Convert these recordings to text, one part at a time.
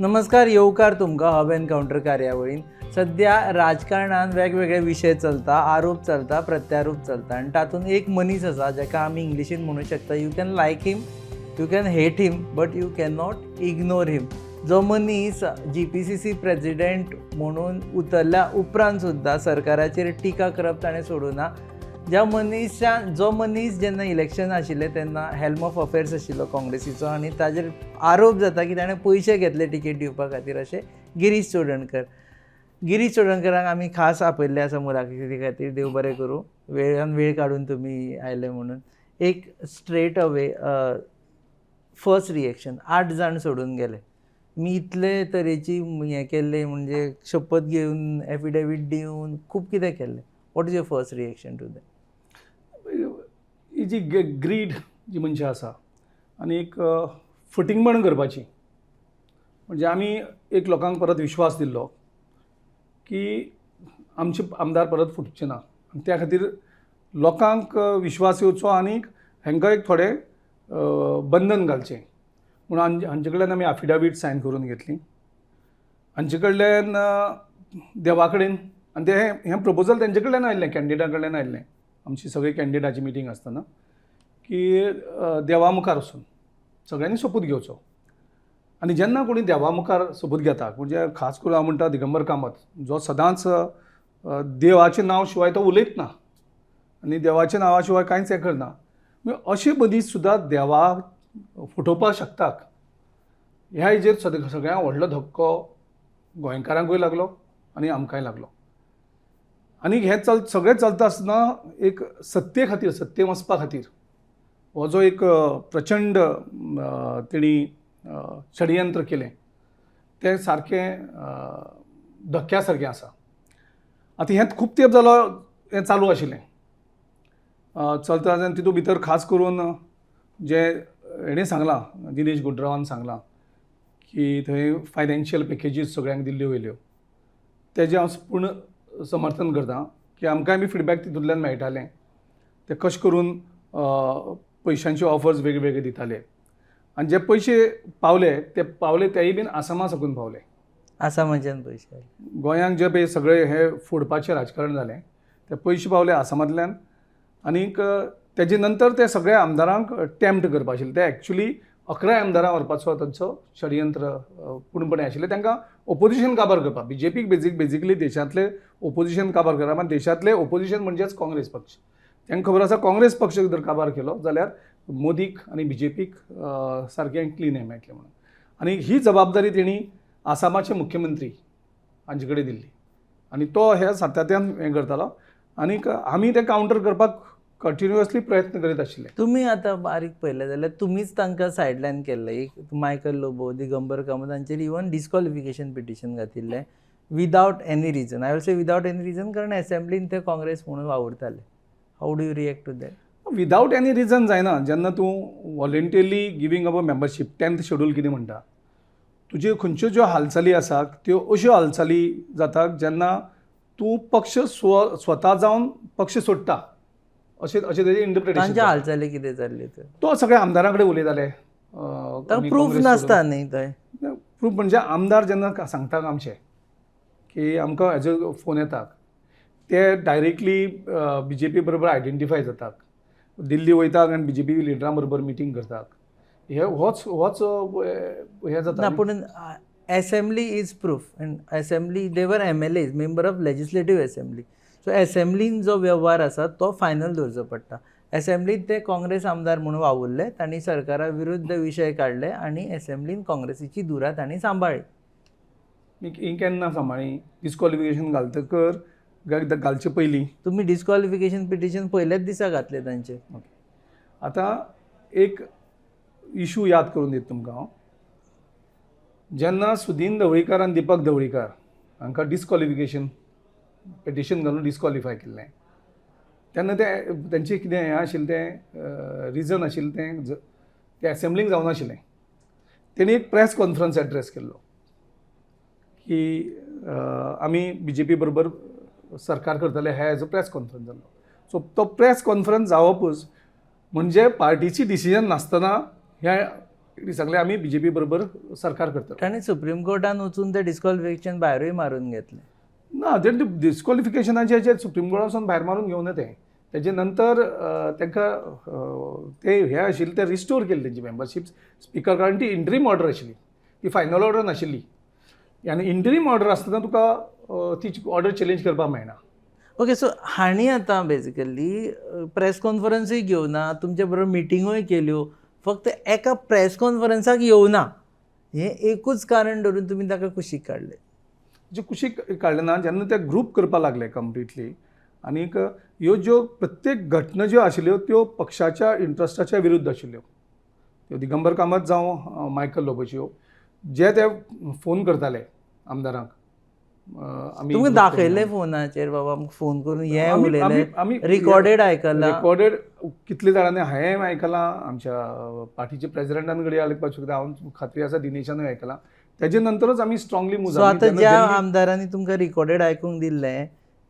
नमस्कार, येवकार तुमकां हब एनकावंटर कार्यावळीन. सद्या राजकारणान वेगवेगळे विशय चलता, आरोप चलता, प्रत्यारोप चलता आनी तातूंत एक मनीस आसा जाका आमी इंग्लिशीन म्हणू शकता, you can like him, you can hate him, but you can not ignore him. जो मनीस जीपीसीसी प्रेजिडेंट म्हणून उतरल्या उपरांत सुद्दां सरकाराचेर टिका करप ताणें सोडूना. ज्या मनशान, जो मनीस जेन्ना इलेक्शन आशिल्लें तेन्ना हेल्म ऑफ अफेर्स आशिल्लो काँग्रेसीचो आनी ताजेर आरोप जाता की ताणें पयशे घेतले तिकेट दिवपा खातीर, अशें गिरीश चोडणकर. गिरीश चोडणकरांक आमी खास आपयल्ले आसा मुलाखती खातीर. देव बरें करूं, वेळान वेळ काडून तुमी आयले म्हणून. एक स्ट्रेट अवे फर्स्ट रिएक्शन, आठ जाण सोडून गेले. मी इतले तरेची हें केल्लें, म्हणजे शपथ घेवन, एफिडेवीट दिवन, खूब कितें केल्लें. What is your first reaction to that? ही जी ग्रीड जी मनशां आसा आनी एक फटींगपण करपाची, म्हणजे आमी एक लोकांक परत विश्वास दिल्लो की आमचे आमदार परत फुटचे ना आनी त्या खातीर लोकांक विश्वास येवचो आनीक हांकां एक थोडें बंधन घालचें म्हणून हांचे कडल्यान आमी आफिडावीट सायन करून घेतली, हांचे कडल्यान देवा कडेन. आनी तें हें प्रपोजल तेंचे कडल्यान आयिल्लें, कॅन्डिडेटा कडल्यान आयिल्लें. आमची सगळी कॅन्डिडेटाची मिटींग आसतना की देवा मुखार वचून सगळ्यांनी सोपूत घेवचो. आनी जेन्ना कोणी देवा मुखार सोपूत घेता, म्हणजे खास करून हांव म्हणटा दिगंबर कामत, जो सदांच देवाचें नांव शिवाय तो उलयत ना आनी देवाच्या नांवा शिवाय कांयच हें करना, म्हणजे अशे मनीस सुद्दां देवाक फटोवपाक शकतात. ह्या हेजेर सगळ्यांत व्हडलो धक्को गोंयकारांकूय लागलो आनी आमकांय लागलो. आनी हें चल सगळें चलता आसतना एक सत्ते खातीर, सत्ते वचपा खातीर हो जो एक प्रचंड तेणी षडयंत्र केलें तें सारकें धक्क्या सारकें आसा. आतां हें खूब तेंप जालो हें चालू आशिल्लें, चलता आनी तितूंत भितर खास करून जे हेणें सांगलां, दिनेश गुंडूरावान सांगलां की थंय फायनान्शियल पॅकेजीस सगळ्यांक दिल्ल्यो वयल्यो, तेजें हांव पूर्ण समर्थन करता की आमकांय बी फिडबॅक तितूंतल्यान मेळटालें. ते कशें करून पयशांचे ऑफर्स वेगळे वेगळे दिताले आनी जे पयशे पावले ते पावले तेय बीन आसामा साकून पावले. आसामाच्यान पयशे आयले. गोंयांक जे पळय सगळे हे फोडपाचें राजकारण जालें ते पयशे पावले आसामांतल्यान. आनीक तेजे नंतर ते सगळे आमदारांक टेम्प्ट करपा आशिल्ले. ते एक्चुली 11 आमदारां व्हरपाचो तांचो षडयंत्र पूर्णपणे आशिल्लें. तांकां ओपोजिशन काबार करपाक, बीजेपीक बेजिकली देशांतले ओपोजिशन काबार करप आनी देशांतले ओपोजिशन म्हणजेच काँग्रेस पक्ष. तांकां खबर आसा, काँग्रेस पक्ष जर काबार केलो जाल्यार मोदीक आनी बीजेपीक सारकें क्लीन हें मेळटलें म्हणून. आनी ही जबाबदारी तेणी आसामाचे मुख्यमंत्री हांचे कडेन दिल्ली आनी तो हे सातत्यान हें करतालो आनीक आमी तें कावंटर करपाक कंटिन्युअसली प्रयत्न करीत आशिल्ले. तुमी आतां बारीक पळयलें जाल्यार तुमीच तांकां सायडलायन केल्लें. एक मायकल लोबो, दिगंबर कामत हांचेर इवन डिस्कॉलिफिकेशन पिटिशन घातिल्लें without any reason. I will say without any reason, कारण एसेंब्लीन ते काँग्रेस म्हणून वावुरताले. How do you react to that? Without any reason जायना. जेन्ना तूं voluntarily giving up a membership, 10th schedule कितें म्हणटा, तुज्यो खंयच्यो ज्यो हालचाली आसा त्यो अश्यो हालचाली जाता जेन्ना तूं पक्ष स्वता जावन पक्ष सोडटा, अशें अशें तेजें इंटरप्रिटेशन. तांच्या हालचाली कितें जाल्ली तर? तो सगळ्या आमदारां कडेन उलयताले. ताका प्रूफ नासता न्ही थंय. प्रूफ म्हणजे आमदार जेन्ना सांगता आमचे की आमकां हेजो फोन येता, ते डायरेक्टली बीजेपी बरोबर आयडेंटिफाय जातात, दिल्ली वयतात आनी बीजेपी लिडरां बरोबर मिटींग करतात. हे होच होच हें जाता. ना, पूण assembly is proof and assembly they were MLAs, member of legislative assembly. So एसेंब्लीन जो वेव्हार आसा तो फायनल दवरचो पडटा. एसेंब्लीत ते काँग्रेस आमदार म्हणून वावुरले, तांणी सरकारा विरुद्ध विशय काडले आनी एसेंब्लीन काँग्रेसीची धुरा तांणी सांबाळ्ळी. ही केन्ना सांबाळ्ळी? डिस्कॉलिफिकेशन घालतकर, घालचे पयलीं? तुमी डिस्कॉलिफिकेशन पिटिशन पयल्याच दिसा घातलें तांचेर. ओके, आतां एक इशू याद करून दिता तुमकां हांव. जेन्ना सुदीन ढवळीकार आनी दीपक ढवळीकार हांकां डिस्कॉलिफिकेशन पिटिशन घालून डिस्कॉलिफाय केल्लें तेन्ना ते तेंचें कितें हें आशिल्लें, तें रिजन आशिल्लें, तें तें एसेंब्लीक जावनाशिल्लें. तेणी एक प्रेस कॉन्फरन्स एड्रेस केल्लो की आमी बीजेपी बरोबर सरकार करतले. हे एज अ प्रेस कॉन्फरन्स जाल्लो. सो तो प्रेस कॉन्फरन्स जावपूच म्हणजे पार्टीची डिसिजन नासतना हें सगळे आमी बीजेपी बरोबर सरकार करतले. तांणी सुप्रीम कोर्टान वचून ते डिस्क्वॉलिफिकेशन भायरूय मारून घेतलें. ना, ते डिस्क्वॉलिफिकेशनाचे जे सुप्रीम कोर्टासून भायर मारून घेवना तें, तेजे नंतर तांकां ते हे आशिल्ले ते रिस्टोर केले तेंची मेंबरशीप स्पिकर, कारण ती इंट्रीम ऑर्डर आशिल्ली, ती फायनल ऑर्डर नाशिल्ली. आनी इंट्रीम ऑर्डर आसतना तुका ती ऑर्डर चॅलेंज करपाक मेळना. ओके, सो हांणी आतां बेजिकली प्रेस कॉन्फरन्सूय घेवना, तुमचे बरोबर मिटिंगूय केल्यो, फक्त एका प्रेस कॉन्फरन्साक येवना हें एकूच कारण धरून तुमी ताका कुशीक काडलें. जे कुशीक काडलें ना, जेन्ना ते ग्रूप करपाक लागले कंप्लिटली, आनीक ह्यो ज्यो प्रत्येक घटना ज्यो आशिल्ल्यो त्यो पक्षाच्या इंट्रस्टाच्या विरुद्ध आशिल्ल्यो. त्यो दिगंबर कामत जावं मायकल लोबोच्यो जे ते फोन करताले आमदारांक, तुमकां दाखयलें फोनाचेर बाबा फोन करून हें उलयलें, रिकॉर्डेड आयकलां, रिकॉर्डेड कितले जाणांनी हांवें आयकलां, आमच्या पार्टीच्या प्रेजिडेंटान कडेन आयकपाक शकता, हांव खात्री आसा दिनेशानूय आयकलां. तेजे नंतरच आमी स्ट्रांगली मूव. सो आतां ज्या आमदारांनी तुमकां रिकॉर्डेड आयकूंक दिल्लें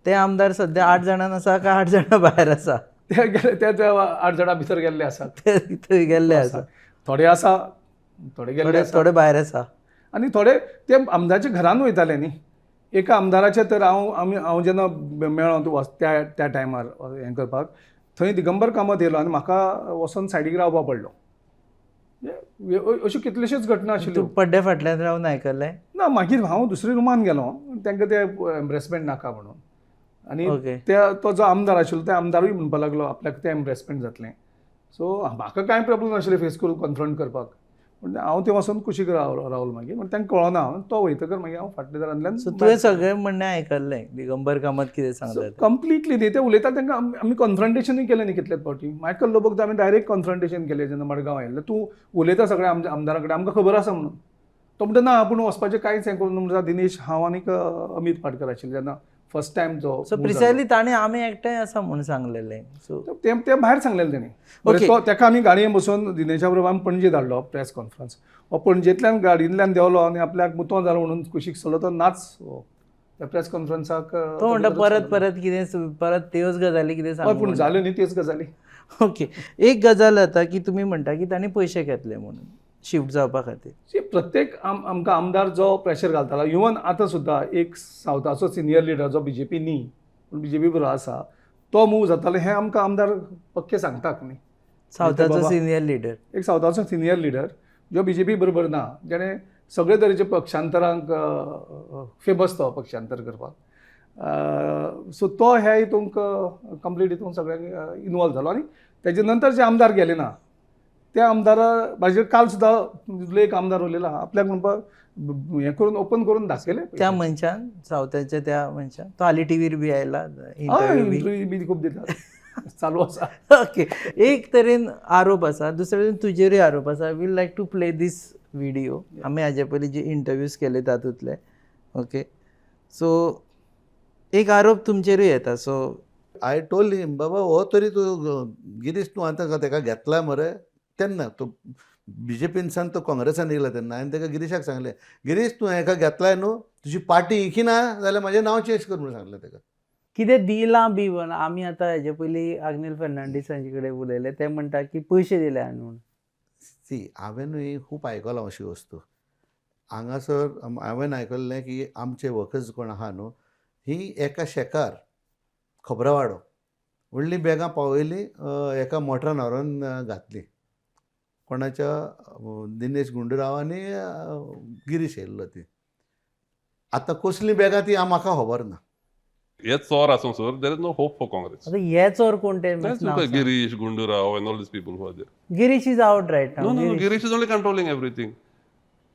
ते आमदार सद्या 8 जाणां आसा काय 8 जाणां भायर आसा? ते ते 8 जाणां भितर गेल्ले आसात, ते थंय गेल्ले आसा, थोडे आसा, थोडे गेल्ले, थोडे भायर आसा. आनी थोडे ते आमदारच्या घरान वयताले न्ही. एका आमदाराचे तर हांव जेन्ना मेळ्ळो त्या त्या टायमार हें करपाक, थंय दिगंबर कामत येयलो आनी म्हाका वचोन सायडीक रावपाक पडलो. अश्यो कितल्योश्योच घटना आशिल्ल्यो. पड्ड्या फाटल्यान रावन आयकलें ना, मागीर हांव दुसऱ्या रुमान गेलो, तांकां ते एम्ब्रेसमेंट नाका म्हणून. आनी त्या तो जो आमदार आशिल्लो त्या आमदारूय म्हणपाक लागलो आपल्याक तें एम्ब्रेसमेंट जातलें. सो म्हाका कांय प्रॉब्लम नाशिल्लें फेस करून कन्फ्रंट करपाक, पूण हांव तें वचोन कुशीक रावलो. मागीर पूण तांकां कळना, तो वयतकर मागीर हांव फाटल्या दारांतल्यान. सो तुवें सगळें म्हणणें आयकल्लें दिगंबर कामत कितें सांगता कंप्लिटली न्ही, ते उलयता तांकां आमी कॉन्फ्रंटेशनूय केलें न्ही कितलेच फावटी. मायकल लोबोक तर आमी डायरेक्ट कॉन्फ्रंटेशन केलें जेन्ना मडगांव आयिल्लें, तूं उलयता सगळ्या आमच्या आमदारां कडेन, आमकां खबर आसा म्हणून. तो म्हणटा ना, आपूण वचपाचें कांयच हें करून म्हणटा. दिनेश, हांव आनीक अमीत पाटकर आशिल्ले जेन्ना फर्स्ट टायम जो. सो प्रिसायजली ताणें आमी एकठांय आसा म्हणून सांगलेलें. सो ते भायर सांगलेलें तेणी. तो ताका आमी गाडयेन बसून दिनेशा बरोबर आमी पणजे धाडलो प्रेस कॉन्फरन्स. हो पणजेंतल्यान गाडयेंतल्यान देंवलो आनी आपल्याक मुतो जालो म्हणून कुशीक सरलो, तो नाच त्या प्रेस कॉन्फरन्साक. तो म्हणटा परत परत कितें, परत त्योच गजाली कितें सांग, पूण जाल्यो न्ही त्योच गजाली. ओके, एक गजाल जाता की तुमी म्हणटा की ताणें पयशे घेतले म्हणून शिफ्ट जावपा खातीर. प्रत्येक आमकां आमदार जो प्रेशर घालतालो, इवन आतां सुद्दां एक सावथाचो सिनियर लिडर जो बीजेपी न्ही पूण बीजेपी बरोबर आसा तो मूव जातालो, हें आमकां आमदार पक्के सांगतात न्ही. सावथाचो सिनियर लिडर, एक सावथाचो सिनियर लिडर जो बीजेपी बरोबर ना, जेणे सगळे तरेचे पक्षांतरांक फेमस तो पक्षांतर करपाक, सो तो ह्या हितूंक कंप्लीट हितून सगळ्यांक इनवॉल्व जालो. आनी तेजे नंतर जे आमदार गेले ना त्या आमदारा म्हाजेर काल सुद्दां एक आमदार उलयला, आपल्याक म्हणपाक हें करून ओपन करून दाखयलें त्या मनशान, सावथाच्या त्या मनशान, तो हालीं टिवीर बी आयला, इंटरव्यू बी खूब दिता, चालू आसा. ओके, एक तरेन आरोप आसा, दुसरे तरेन तुजेरूय आरोप आसा. We'll like to play this video, आमी हाजे पयलीं जे इंटरव्यूज केले तातूंतले. ओके, सो एक आरोप तुमचेरूय येता. सो I told हिम, बाबा हो तरी तूं गिरीश तूं आतां तेका घेतला मरे, तेन्ना तो बीजेपीनसान तो काँग्रेसान येयला तेन्ना हांवें तेका गिरीशाक सांगलें, गिरीश तूं हेका घेतलाय न्हू, तुजी पार्टी इंकी ना जाल्यार म्हाजें नांव चेंज कर म्हणून सांगलें तेका. कितें दिलां बी म्हण आमी आतां हेजे पयलीं आग्नेल फर्नांडीस हांचे कडेन उलयले, ते म्हणटा की पयशे दिले हांवें म्हणून. सी, हांवेंनूय खूब आयकलां अशी वस्तू हांगासर. हांवें आयकल्लें की आमचे वर्कर्स कोण आहा न्हू, ही एका शेकार खबरां वाडो व्हडलीं बॅगां पावयलीं, एका मोटरान व्हरोन घातलीं कोणाच्या, दिनेश गुंडूराव आनी गिरीश येयल्लो. ती आतां कसलीं बॅगां ती म्हाका खबर ना. हे चोर आसूं sir, there is no hope for Congress. आतां हे चोर कोण ते? Girish Gundu Rao and all these people who are there. Girish is out right now. No no, Girish is only controlling everything.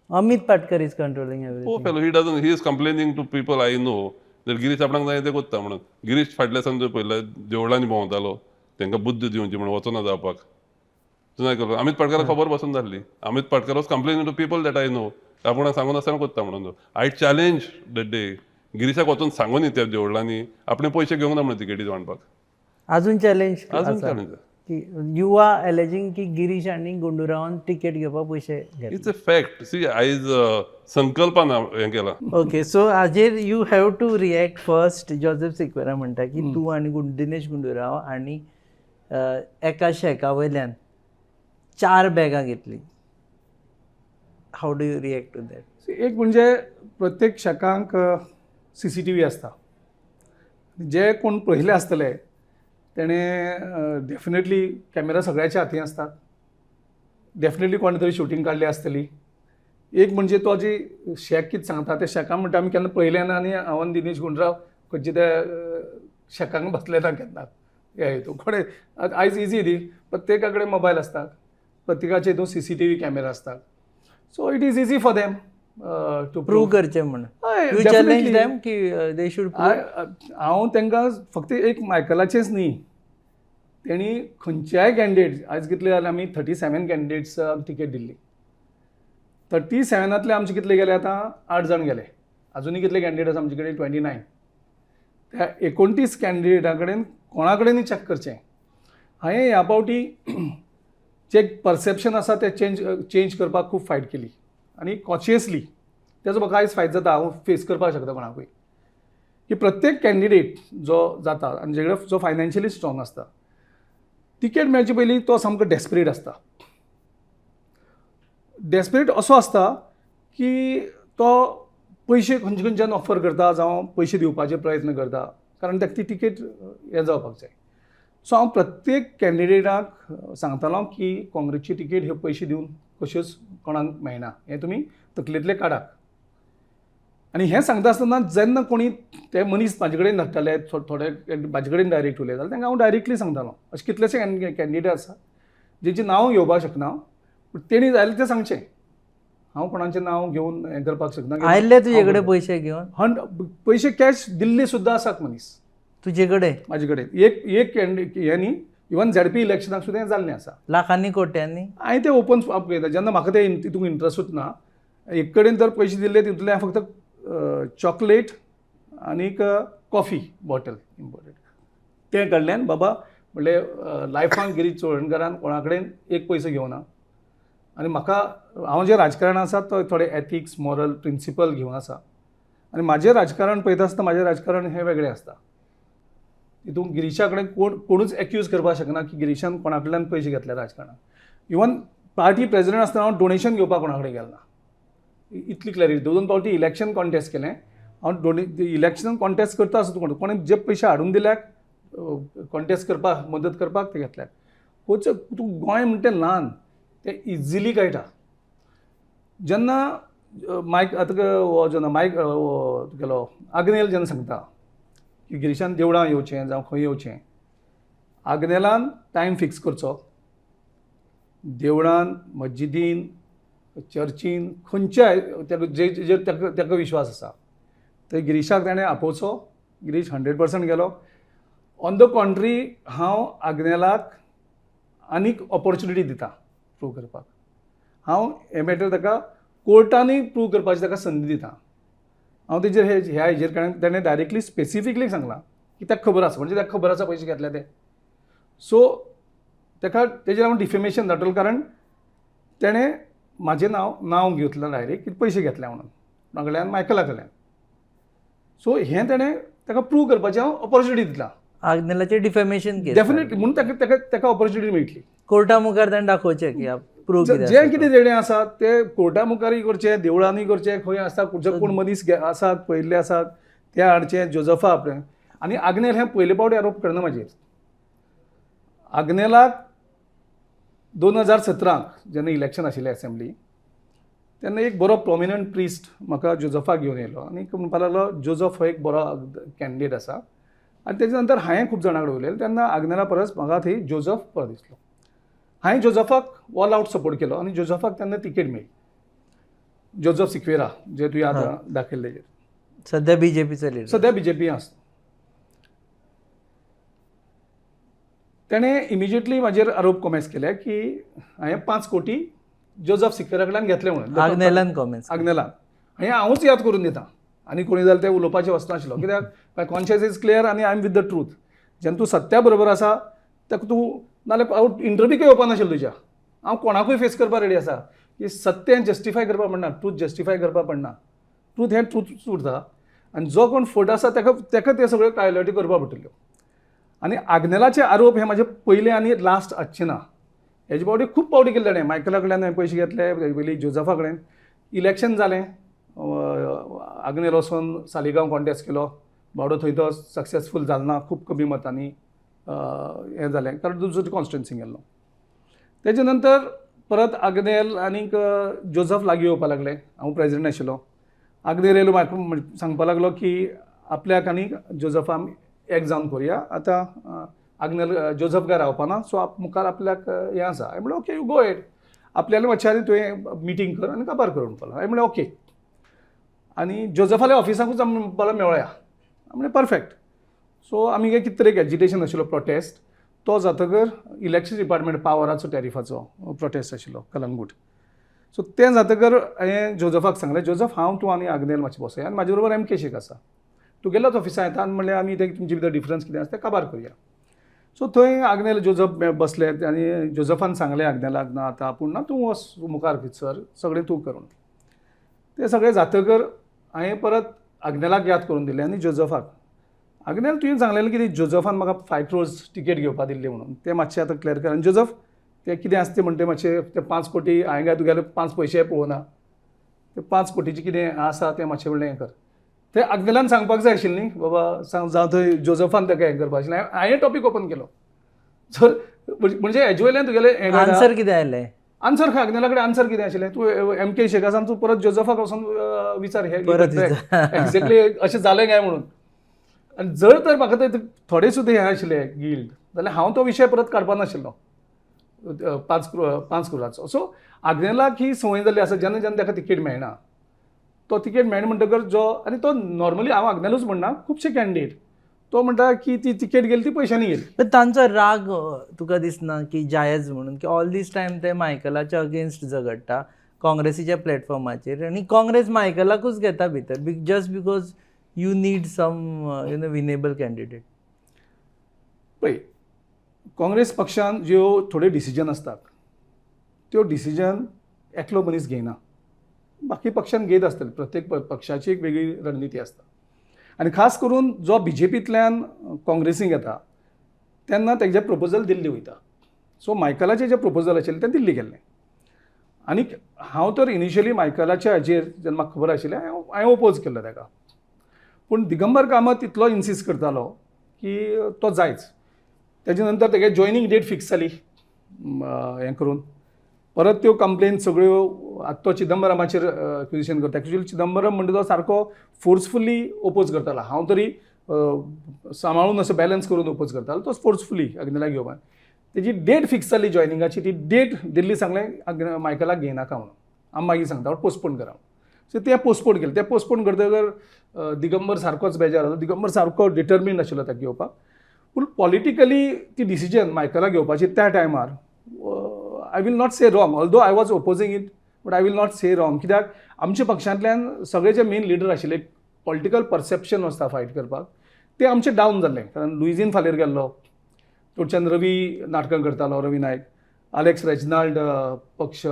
Amit Patkar is controlling everything. Oh fellow, he doesn't, he is complaining to people I know that Girish आपणाक जाय तें कोत्ता म्हणून. गिरीश फाटल्या सावन पयले देवळांनी भोंवतालो, तांकां बुद्द दिवची म्हणून वचना जावपाक. तुवें आयकलो? अमित पाटकराक खबर बसून जाल्ली. Amit Patkar was complaining to people that I know, आपणाक सांगून आसतना कोत्ता म्हणून. I challenge that day गिरीशाक वचून सांगून त्या देवळांनी आपणे पयशे घेवंक ना म्हणून तिकेटी वांटपाक. अजून चॅलेंज, अजून चॅलेंज की you are एलेजिंग की गिरीश आनी गुंडूरावान तिकेट घेवपाक पयशे घेतले. It's a fact. सी, आयज संकल्पान हें केलां. ओके, सो हाजेर you have to react first. Joseph Sequeira म्हणटा की तूं आनी दिनेश गुंडूराव आनी एका शेका वयल्यान 4 बॅगां घेतली. How do you react to that? एक म्हणजे प्रत्येक शॅकांक सीसीटीव्ही आसता. जे कोण पळयले आसतले तेणें डेफिनेटली कॅमेरा सगळ्याच्या हातीन आसतात. डेफिनेटली कोणें तरी शुटींग काडली आसतली. एक म्हणजे तो जी शॅक कितें सांगता ते शॅकां म्हणटा आमी केन्ना पळयलें ना आनी हांव आनी दिनेश गुंडराव खंयचे त्या शॅकांक बसले ना केन्ना. ह्या हितून कोणें आयज इजी न्ही, प्रत्येका कडेन मोबायल आसता, प्रत्येकाचे हितून सीसीटीव्ही कॅमेरा आसतात. So it is easy for them to prove करचें म्हण. You challenge them की they should? हांव तांकां फक्त एक मायकलाचेंच न्ही, तेणी खंयच्याय कॅन्डिडेट, आयज कितले जाले आमी 37 कॅन्डिडेट्स टिकेट दिल्ली. 37नांतले आमचे कितले गेले आतां? 8 जाण गेले. आजुनूय कितले कॅन्डिडेट आसा आमचे कडेन? 29. त्या 29 कॅन्डिडेटा कडेन कोणा कडेनूय चॅक करचें. हांवें ह्या फावटी जे परसेप्शन आसा तें चेंज करपाक खूब फायट केली आनी कॉशियसली. तेजो म्हाका आयज फायदो जाता, हांव फेस करपाक शकता कोणाकूय, की प्रत्येक कॅन्डिडेट जो जाता आनी जे कडेन जो फायनान्शियली स्ट्रॉंग आसता, टिकेट मेळचे पयलीं तो सामको डेस्परेट आसता. डेस्परेट असो आसता की तो पयशे खंयचे खंयच्यान ऑफर करता जावं पयशे दिवपाचे प्रयत्न करता, कारण ताका ती टिकेट हें जावपाक जाय. सो हांव प्रत्येक कॅन्डिडेटाक सांगतालो की काँग्रेसची टिकेट ह्यो पयशे दिवन कश्योच कोणाक मेळना, हें तुमी तकलेंतलें काडात. आनी हें सांगता आसतना जेन्ना कोणी ते मनीस म्हाजे कडेन धाडटाले, थोडे म्हाजे कडेन डायरेक्ट उलयताले, तांकां हांव डायरेक्टली सांगतालो अशे कितलेशे कॅन्डिडेट आसा जेंचें नांव घेवपाक शकना, पूण तेणी जाय तें सांगचें. हांव कोणाचें नांव घेवन हें करपाक शकना. आयिल्ले तुजे कडेन पयशे घेवन? हंड पयशे कॅश दिल्ले सुद्दां आसात मनीस. तुजे कडेन? म्हाजे कडेन एक एक कॅन्डिडेट हें न्ही, इवन झेडपी इलेक्शनाक सुद्दां हें जाल्लें आसा. लाखांनी कोट्यांनी? हांवें तें ओपन पळयता जेन्ना म्हाका तें तितूंक इंट्रस्टूच ना. एक कडेन तर पयशे दिल्ले तितूंतल्यान फक्त चॉकलेट आनीक कॉफी बॉटल इम्पोर्टेड तें कडल्यान बाबा म्हणलें लायफान गिरीश चोडणकारान कोणा कडेन एक पयसो घेवना. आनी म्हाका हांव जें राजकारण आसा तो थोडे एथिक्स मॉरल प्रिंसिपल घेवन आसा आनी म्हाजें राजकारण पळयता आसतना म्हाजें राजकारण हें वेगळें आसता. तितून गिरीशा कडेन कोणूच एक्यूज करपाक शकना की गिरीशान कोणा कडल्यान पयशे घेतले राजकारणान. इवन पार्टी प्रेजिडेंट आसतना हांव डोनेशन घेवपाक कोणा कडेन गेलो ना, इतली क्लॅरिटी. दोन फावटी इलेक्शन कॉन्टेस्ट केलें हांव, इलेक्शन कॉन्टेस्ट करता आसतना कोणें जे पयशे हाडून दिल्याक कॉन्टेस्ट करपाक मदत करपाक ते घेतल्यात. कोच तूं गोंय म्हणटा तें ल्हान, तें इजिली कळटा. जेन्ना मायक आतां हो जेन्ना मायक तुगेलो आग्नेल जेन्ना सांगता की गिरीशान देवळां येवचें जावं खंय येवचें, आग्नेलान टायम फिक्स करचो. देवळान, मस्जिदीन, चर्चीन, खंयच्याय ताका जे ताका विश्वास आसा थंय गिरीशाक ताणें आपोवचो. गिरीश 100% गेलो. ऑन the कॉन्ट्री हांव आग्नेलाक आनीक ऑपॉर्चुनिटी दिता प्रूव करपाक. हांव हें मॅटर ताका कोर्टानूय प्रूव करपाची ताका संदी दिता. हांव तेजेर ह्या हेजेर, कारण ताणें डायरेक्टली स्पेसिफिकली सांगलां की ताका खबर आसा, म्हणजे ताका खबर आसा पयशे घेतले ते. सो ताका तेजेर हांव डिफेमेशन धाडटलो, कारण तेणें म्हाजें नांव घेतलां डायरेक्ट की पयशे घेतले म्हणून कोणा कडल्यान, मायकला कडल्यान. सो हें तेणें ताका प्रूव करपाचें हांव ऑपॉर्चुनिटी दिता. आग्नेलाचेर डिफेमेशन केस डेफिनेटली, म्हणून ताका ताका ताका ऑपॉर्चुनिटी मेळटली. कोर्टा मुखार ताणें दाखोवचें की प्रूव कितें जें कितें देणें आसा तें कोर्टा मुखारूय करचें, देवळांनी करचें, खंय आसा जे कोण मनीस आसात पळयल्ले आसात ते हाडचे, जोजफा आपणें. आनी आग्नेल हें पयले फावटी आरोप करना म्हाजेर. आग्नेलाक 2017 जेन्ना इलेक्शन आशिल्लें एसेंब्ली, तेन्ना एक बरो प्रोमिनंट प्रिस्ट म्हाका जोजफाक घेवन येयलो आनी म्हणपाक लागलो जोजफ हो एक बरो कॅन्डिडेट आसा. आनी तेजे नंतर हांवें खूब जाणां कडेन उलयलें तेन्ना आग्नेला परस म्हाका थंय जोजफ बरो दिसलो. हांवें जोजफाक ऑल आवट सपोर्ट केलो आनी जोजफाक तेन्ना तिकेट मेळ्ळी. जोजफ सिक्वेरा जे तुवें आतां दाखयल्ले तेजेर सध्या बीजेपीचो लिडर, सध्या बीजेपी आसा. तेणें इमिजिएटली म्हाजेर आरोप कॉमेंट्स केले की हांवें 5 कोटी जोजफ सिक्वेरा कडल्यान घेतले म्हणून. आग्नेलान कॉमेंट्स, आग्नेलान. हें हांवूच याद करून दिता आनी कोणी जाल्यार तें उलोवपाचें वचनाशिल्लो, कित्याक my conscious is clear आनी I am with the truth. जेन्ना तूं सत्या बरोबर आसा ताका तूं, नाल्यार हांव इंटरव्यूकय येवपा नाशिल्लो तुज्या. हांव कोणाकूय फेस करपाक रेडी आसा की सत्य जस्टिफाय करपाक पडना, ट्रूथ जस्टिफाय करपाक पडना. ट्रूथ हें ट्रूथ उरता आनी जो कोण फट आसा ताका ताका ते सगळ्यो कायलाटी करपाक पडटल्यो. आनी आग्नेलाचे आरोप हे म्हाजे पयले आनी लास्ट आसचे ना. हेजे फावटी खूब फावटी केल्ले ताणें, मायकला कडल्यान हांवें पयशे घेतले, तेजे पयलीं जोजफा कडेन. इलेक्शन जालें, आग्नेल वचोन सालिगांव कॉन्टेस्ट केलो, बावडो थंय तो सक्सेसफूल जालो ना, खूब कमी मतांनी हें जालें, कारण दुसरी कॉन्स्टिट्युन्सी गेल्लो. तेजे नंतर परत आग्नेल आनीक जोजफ लागीं येवपा लागले. हांव प्रेजिडेंट आशिल्लो. आग्नेल येयलो, म्हाका सांगपा लागलो की आपल्याक आनी जोजफाक एक जावन करुया, आतां आग्नेल जोजफ काय रावपाना, सो मुखार आपल्याक हें आसा. हांवें म्हणलें ओके, you go ahead, आपल्याला मातशें आनी तुवें मिटींग कर आनी काबार कर म्हणपाक लागलो. हांवें म्हणलें ओके, आनी जोजफाल्या ऑफिसाकूच आमी म्हणपाक मेळया. म्हणलें परफेक्ट. सो आमी कितें तरी एक एजिटेशन आशिल्लो, प्रोटेस्ट, तो जातकर इलेक्ट्रिसिटी डिपार्टमेंट पावराचो टॅरिफाचो प्रोटेस्ट आशिल्लो कलंगूट. सो तें जातकर हांवें जोजफाक सांगलें, जोजफ, हांव, तूं आनी आग्नेल मातशें बसया आनी म्हाजे बरोबर एम के शेख आसा, तुगेल्याच ऑफिसान येता, आनी म्हणलें आमी ते तुमचे भितर डिफरन्स कितें आसा तें काबार करुया. सो थंय आग्नेल जोजफ बसले आनी जोजफान सांगलें आग्नेलाक, ना आतां आपूण ना, तूं वच मुखार सर, सगळें तूं करून. तें सगळें जातकर हांवें परत आग्नेलाक याद करून दिलें आनी जोजफाक, आग्नेल तुवें सांगलेलें कितें जोजफान म्हाका 5 क्रोर्स टिकेट घेवपा दिल्ली म्हणून, तें मातशें आतां क्लियर कर. आनी जोजफ तें कितें आसा तें म्हणटा मातशें, ते 5 कोटी हांवें काय तुगेले 5 पयशे पळोवना, ते 5 कोटीचें कितें आसा तें मातशें म्हणलें हें कर. तें आग्नेलान सांगपाक जाय आशिल्लें न्ही बाबा, सांग जावं थंय जोजफान ताका हें करपा आशिल्लें. हांवें टॉपीक ओपन केलो सर, म्हणजे हेजे वयल्यान तुगेलें हें. आन्सर कितें आयलें? आन्सर खंय आग्नेला कडेन आन्सर कितें आशिल्लें, तूं एम के शेख आसा, तूं परत जोजफाक वचोन विचार हे परत. एक्झॅक्टली अशें जालें काय म्हणून. आनी जर तर म्हाका ते थोडे सुद्दां हें आशिल्लें गिल्ट जाल्यार हांव तो विशय परत काडपा नाशिल्लो 5 क्रोराचो. सो आग्नेलाक ही संवय जाल्ली आसा, जेन्ना जेन्ना ताका तिकेट मेळना, तो तिकेट मेळना म्हणटकर जो, आनी तो नॉर्मली हांव आग्नेलूच म्हणना, खुबशे कॅन्डिडेट तो म्हणटा की ती तिकेट गेली ती पयशांनी गेली. पण तांचो राग तुका दिसना की जायज म्हणून, की ऑल दीस टायम ते मायकलाच्या अगेन्स्ट झगडटा काँग्रेसीच्या प्लॅटफॉर्माचेर आनी काँग्रेस मायकलाकूच घेता भितर just because you need some winnable candidate? पळय, काँग्रेस पक्षान ज्यो थोड्यो डिसिजन आसतात त्यो डिसिजन एकलो मनीस घेयना, बाकी पक्षान घेयत आसतले. प्रत्येक पक्षाची एक वेगळी रणनिती आसता आनी खास करून जो बीजेपींतल्यान काँग्रेसीक येता तेन्ना तेजें प्रपोजल दिल्ली वयता. सो मायकलाचें जें प्रपोजल आशिल्लें तें दिल्ली गेल्लें आनी हांव तर इनिशियली मायकलाच्या हाजेर जेन्ना म्हाका खबर आशिल्लें, हांवें ओपोज केल्लो ताका. पूण दिगंबर कामत इतलो इन्सिस्ट करतालो की तो जायच. तेजे नंतर तेगे जॉयनींग डेट फिक्स जाली, हें करून परत त्यो कंप्लेन सगळ्यो. आतां तो चिदंबरमाचेर एक्विजिशन करता. एक्चुअली चिदंबरम म्हणटा तो सारको फोर्सफुली ओपोज करतालो, हांव तरी सांबाळून असो बॅलन्स करून ओपोज करतालो, तो फोर्सफुली अग्नेलाक घेवपाक. तेजी डेट फिक्स जाली जॉयनिंगाची, ती डेट दिल्ली सांगलें अग्ने मायकलाक घेयनाका म्हणून, आमी मागीर सांगता, पोस्टपोन करा. सो तें पोस्टपोन केलें. तें पोस्टपोन करतकर दिगंबर सारकोच बेजार जालो. दिगंबर सारको डिटर्मीन आशिल्लो ताका घेवपाक, पूण पॉलिटिकली ती डिसिजन मायकलाक घेवपाची त्या टायमार, I will not say wrong, although I was opposing it, but I will not say wrong, कित्याक आमच्या पक्षांतल्यान सगळे जे मेन लिडर आशिल्ले, पॉलिटिकल परसेप्शन आसता फायट करपाक, ते आमचे डावन जाल्ले. कारण लुईझीन फालेर गेल्लो, थोडच्यान रवी नाटकां करतालो, रवी नायक, आलेक्स रेजनाल्ड पक्ष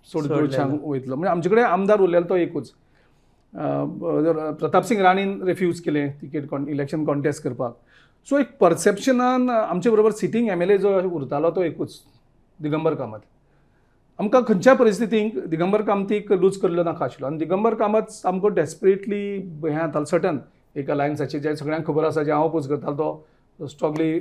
सोडून वयतलो, म्हणजे आमचे कडेन आमदार उरलेलो तो एकूच. प्रतापसिंग राणेन रिफ्यूज केलें तिकेट इलेक्शन कॉन्टेस्ट करपाक. सो एक परसेप्शनान आमचे बरोबर सिटींग एमएलए जो उरतालो तो एकूच दिगंबर कामत. आमकां खंयच्या परिस्थितींत दिगंबर कामतीक लूज केल्लो नाका आशिल्लो आनी दिगंबर कामत सामको डेस्परेटली हें जातालो. सर्टन एक अलायन्साचें जें सगळ्यांक खबर आसा, जें हांव ओपोज करतालो तो स्ट्रॉंगली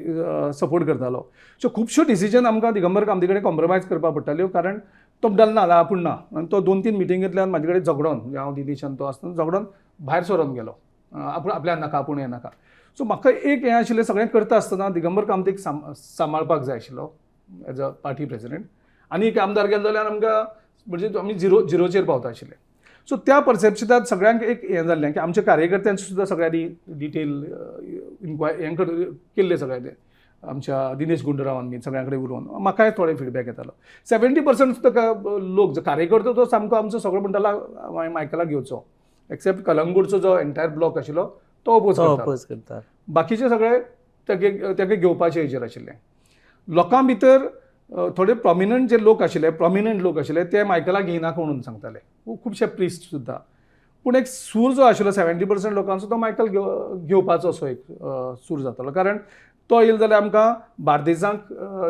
सपोर्ट करतालो. सो खुबश्यो डिसिजन आमकां दिगंबर कामती कडेन कॉम्प्रोमायज करपाक पडटाल्यो, कारण तो म्हणटालो ना जाल्यार आपूण ना. आनी तो 2-3 मिटिंगेंतल्यान म्हाजे कडेन झगडोन, म्हणजे हांव दिनेश आनी तो आसतना झगडोन भायर सरोन गेलो, आपूण आपल्याक नाका, आपूण हें नाका. सो म्हाका एक हें आशिल्लें, सगळें करता आसतना दिगंबर कामतीक सांबाळपाक जाय आशिल्लो एज अ पार्टी प्रेसिडेंट. आनी एक आमदार गेलो जाल्यार आमकां म्हणजे आमी झिरोचेर पावता आशिल्ले. सो त्या परसेप्शनांत सगळ्यांक एक हें जाल्लें की आमच्या कार्यकर्त्यांचे सुद्दां सगळ्यांनी डिटेल इन्क्वायरी हें केल्लें सगळ्यांनी, आमच्या दिनेश गुंडूरावान बीन सगळ्यां कडेन उलोवन म्हाकाय थोडे फिडबॅक येतालो. 70% सुद्दां लोक जो कार्यकर्तो तो सामको आमचो सगळो म्हणटालो मायकलाक घेवचो, एक्सेप्ट कलंगूटचो जो एंटायर ब्लॉक आशिल्लो तो ओपोज करता, ओपोज करता, बाकीचे सगळे तेगे घेवपाचे हेजेर आशिल्ले. लोकां भितर थोडे प्रोमिनंट जे लोक आशिल्ले, प्रोमिनंट लोक आशिल्ले ते मायकलाक घेयनाका म्हणून सांगताले, खुबशे प्रिस्ट सुद्दां. पूण एक सूर जो आशिल्लो 70% लोकांचो तो मायकल घेवपाचो असो एक सूर जातालो, कारण तो येयलो जाल्यार आमकां बार्देजांक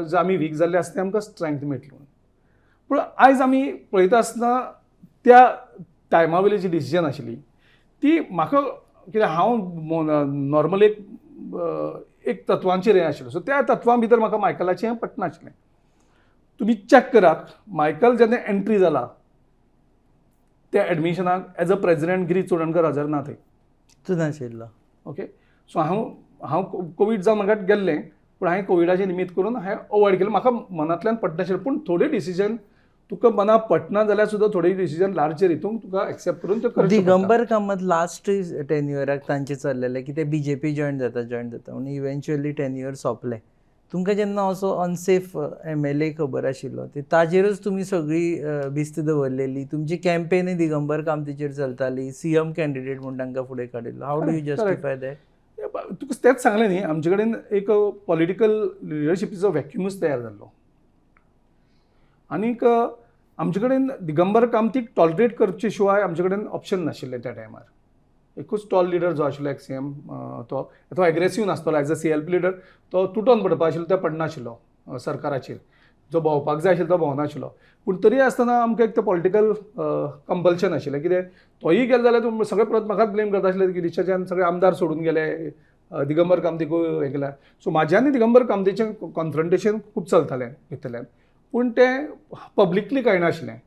जे आमी वीक जाल्ले आसा ते आमकां स्ट्रेंथ मेळटली म्हणून. पूण आयज आमी पळयता आसतना त्या टायमा वयली जी डिसिजन आशिल्ली ती म्हाका कित्याक हांव नॉर्मल एक एक तत्वांचेर हें आशिल्लो, सो त्या तत्वां भितर म्हाका मायकलाचें पटनाशिल्लें. तुमी चॅक करात, मायकल जेन्ना एंट्री जाला त्या एडमिशनाक as a president Girish Chodankar हजर ना थंय. तूं नाशिल्लो. ओके, सो हांव हांव कोवीड जावन म्हाका गेल्लें, पूण हांवें कोविडाचें निमित्त करून हांवें अवॉयड केलें. म्हाका मनांतल्यान पटनाशिल्लें, पूण थोडे डिसिजन तुका मना पटना जाल्यार सुद्दां थोडे डिसिजन लार्जर हितून तुका एक्सेप्ट करून ते करचे पडटा. दिगंबर कामत लास्ट टेन्युअराक तांचे चल्लेले की ते बीजेपी जॉयन जाता जॉयन जाता म्हणून इवेंच्युअली टेन्युअर सोंपलें. तुमकां जेन्ना असो अनसेफ एमएलए खबर आशिल्लो ते ताजेरूच तुमी सगळी भिस्त दवरलेली, तुमची कॅम्पेनय दिगंबर कामतीचेर चलताली, सीएम कॅन्डिडेट म्हूण तांकां फुडें काडिल्लो. How do you justify that? तुका तेंच सांगलें न्ही, आमचे कडेन एक पॉलिटिकल लिडरशिपीचो वॅक्युमूच तयार जाल्लो आनीक आमचे कडेन दिगंबर कामतीक टॉलरेट करचे शिवाय आमचे कडेन ऑप्शन नाशिल्लें त्या टायमार. एकूच टॉल लिडर जो आशिल्लो एक्स सी एम, तो तो aggressive नासतलो as a CLP leader, तो तुटोन पडपा आशिल्लो, तो पडनाशिल्लो सरकाराचेर, जो भोंवपाक जाय आशिल्लो तो भोंवनाशिल्लो. पूण तरी आसतना आमकां एक तें पॉलिटिकल कंपल्शन आशिल्लें, कितें तोय गेलो जाल्यार सगळे परत म्हाकाच ब्लेम करता आशिल्ले की गिरीशाच्यान सगळे आमदार सोडून गेले, दिगंबर कामतीकूय हें केल्या. सो म्हाज्या आनी दिगंबर कामतीचें कॉन्फ्रंटेशन खूब चलतालें भितरल्यान, पूण तें पब्लिकली कळनाशिल्लें.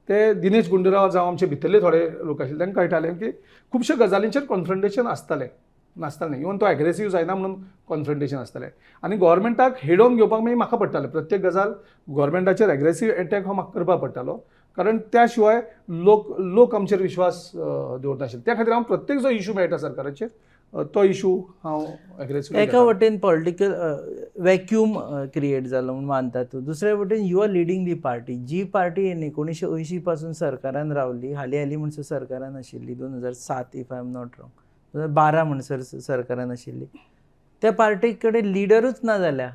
ते दिनेश गुंडूराव जावं आमचे भितरले थोडे लोक आशिल्ले तांकां कळटालें की खुबशे गजालींचेर कॉन्फ्रंटेशन आसतालें, नासतालें न्ही. इवन तो एग्रेसीव जायना म्हणून कॉन्फ्रंटेशन आसतालें आनी गोवोरमेंटाक हेडोवन घेवपाक मागीर म्हाका पडटालें. प्रत्येक गजाल गोवोरमेंटाचेर एग्रेसीव एटॅक हो म्हाका करपाक पडटालो, कारण त्या शिवाय लोक लोक आमचेर विश्वास दवरनाशिल्ले. त्या खातीर हांव प्रत्येक जो इशू मेळटा सरकाराचेर तो इशू हांव एग्रेसीव. एका वटेन पॉलिटिकल वॅक्यूम क्रिएट जालो म्हूण मानता तूं, दुसरे वटेन you are leading the party, ji party 1980 पासून सरकारान रावली, हालीं हालीं म्हणसर सरकारान आशिल्ली, 2007 if I am not wrong, 2012 म्हणसर सरकारान आशिल्ली, त्या पार्टी कडेन लिडरूच ना जाल्या.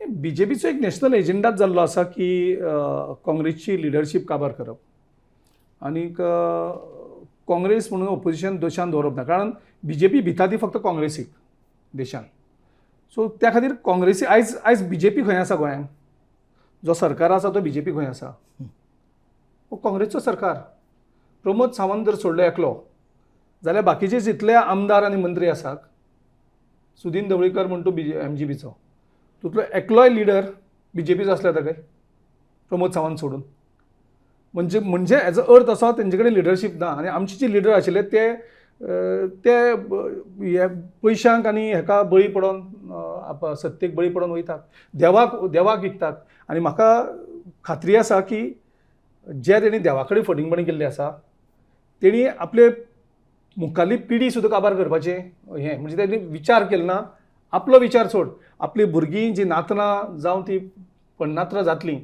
बीजेपीचो एक नॅशनल एजेंडाच जाल्लो आसा की काँग्रेसची लिडरशीप काबार करप आनीक काँग्रेस म्हणून ओपोजिशन देशान दवरप ना, कारण बीजेपी भिता ती फक्त काँग्रेसीक देशान. सो त्या खातीर काँग्रेसी आयज आयज बीजेपी खंय आसा गोंयांत, जो सरकार आसा तो बीजेपी खंय आसा, हो काँग्रेसचो सरकार. प्रमोद सावंत जर सोडलो एकलो जाल्यार बाकीचे जितले आमदार आनी मंत्री आसात, सुदीन ढवळीकर म्हण तूं बीजे एमजीबीचो, तुतलो एकलोय लिडर बीजेपीचो आसलो जाता काय प्रमोद सावंत सोडून? म्हणजे म्हणजे एज अ अर्थ असो तेंचे कडेन लिडरशीप ना आनी आमचे जे लिडर आशिल्ले ते ते हे पयशांक आनी हेका बळी पडोन सत्तेक बळी पडोन वयतात, देवाक देवाक विकतात. आनी म्हाका खात्री आसा की जे तेणी देवा कडेन फटींगपणां केल्लीं आसा तेणी आपले मुखाल्ली पिढी सुद्दां काबार करपाचें हें म्हणजे तेणी विचार केलो ना, आपलो विचार सोड, आपली भुरगीं जीं नातरां जावं ती पण्णात्रां जातलीं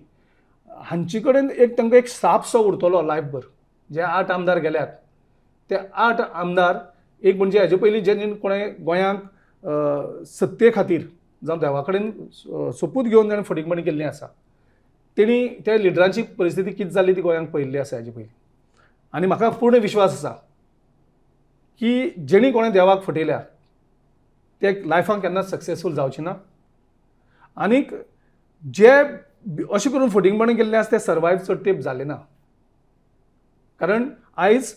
हांचे कडेन एक तांकां एक सापसो उरतलो लायफभर. जे 8 आमदार गेल्यात ते 8 आमदार एक म्हणजे हेजे पयलीं जेन्ना कोणें गोंयांक सत्ते खातीर जावं देवा कडेन सोपूत घेवन जाणें फटींगपणां केल्लीं आसा तेणी त्या लिडरांची परिस्थिती कितें जाल्ली ती गोंयांक पळयल्ली आसा हेजे पयलीं. आनी म्हाका पूर्ण विश्वास आसा की जेणी कोणें देवाक फटयल्या ते लायफान केन्नाच सक्सेसफूल जावचे ना आनीक जे अशें करून फटींगपणां केल्लें आसा ते सर्वायव चड तेंप जाले ना, कारण आयज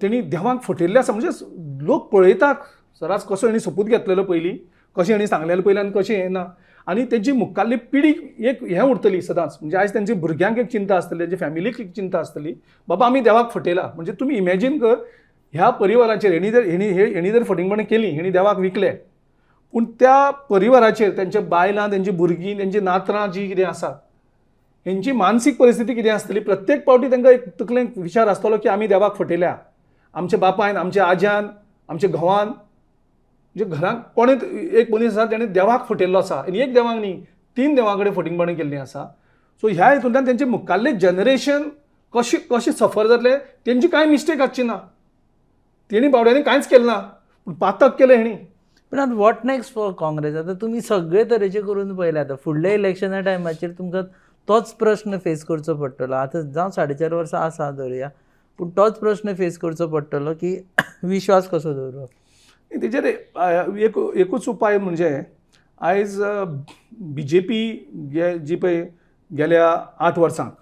तेणी देवाक फटयल्लें आसा. म्हणजे लोक पळयतात सरास कसो हेणी सोपूत घेतलेलो पयलीं, कशें हेणी सांगलेलें पयलीं आनी कशें हें ना, आनी तेंची मुखाल्ली पिढी एक हें उरतली सदांच. म्हणजे आयज तेंच्या भुरग्यांक एक चिंता आसतली, तेंच्या फॅमिलीक एक चिंता आसतली, बाबा आमी देवाक फटयला. म्हणजे तुमी इमेजीन कर ह्या परिवाराचेर हेणी जर हेणी हेणी जर फटींगपणां केलीं, हेणी देवाक विकले, पूण त्या परिवाराचेर तेंच्या बायलां, तेंची भुरगीं, तेंची नातरां जीं कितें आसा हेंची मानसीक परिस्थिती कितें आसतली. प्रत्येक पावटी तांकां एक तकलेंत विचार आसतलो की आमी देवाक फटयल्या, आमच्या बापायन, आमच्या आज्यान, आमच्या घोवान, म्हणजे घरांत कोणें एक मनीस आसा तेणें देवाक फटयल्लो आसा आनी एक देवाक न्ही 3 देवां कडेन फटींगपणां केल्लीं आसा. सो ह्या हितूंतल्यान तेंचे मुखाल्लें जनरेशन कशें कशें सफर जातलें, तेंची कांय मिस्टेक आसची ना, तेणी बावड्यांनी कांयच केलें ना, पूण पातक केलें हेणी. पूण आतां what next for Congress? आतां तुमी सगळे तरेचे करून पळयले, आतां फुडल्या इलेक्शना टायमाचेर तुमकां तोच प्रश्न फेस करचो पडटलो. आतां जावं 4.5 वर्सां आसा धरुया, पूण तोच प्रश्न फेस करचो पडटलो की विश्वास कसो दवरप. तेजेर एक एकूच उपाय म्हणजे आयज बीजेपी जी पळय गेल्या 8 वर्सांक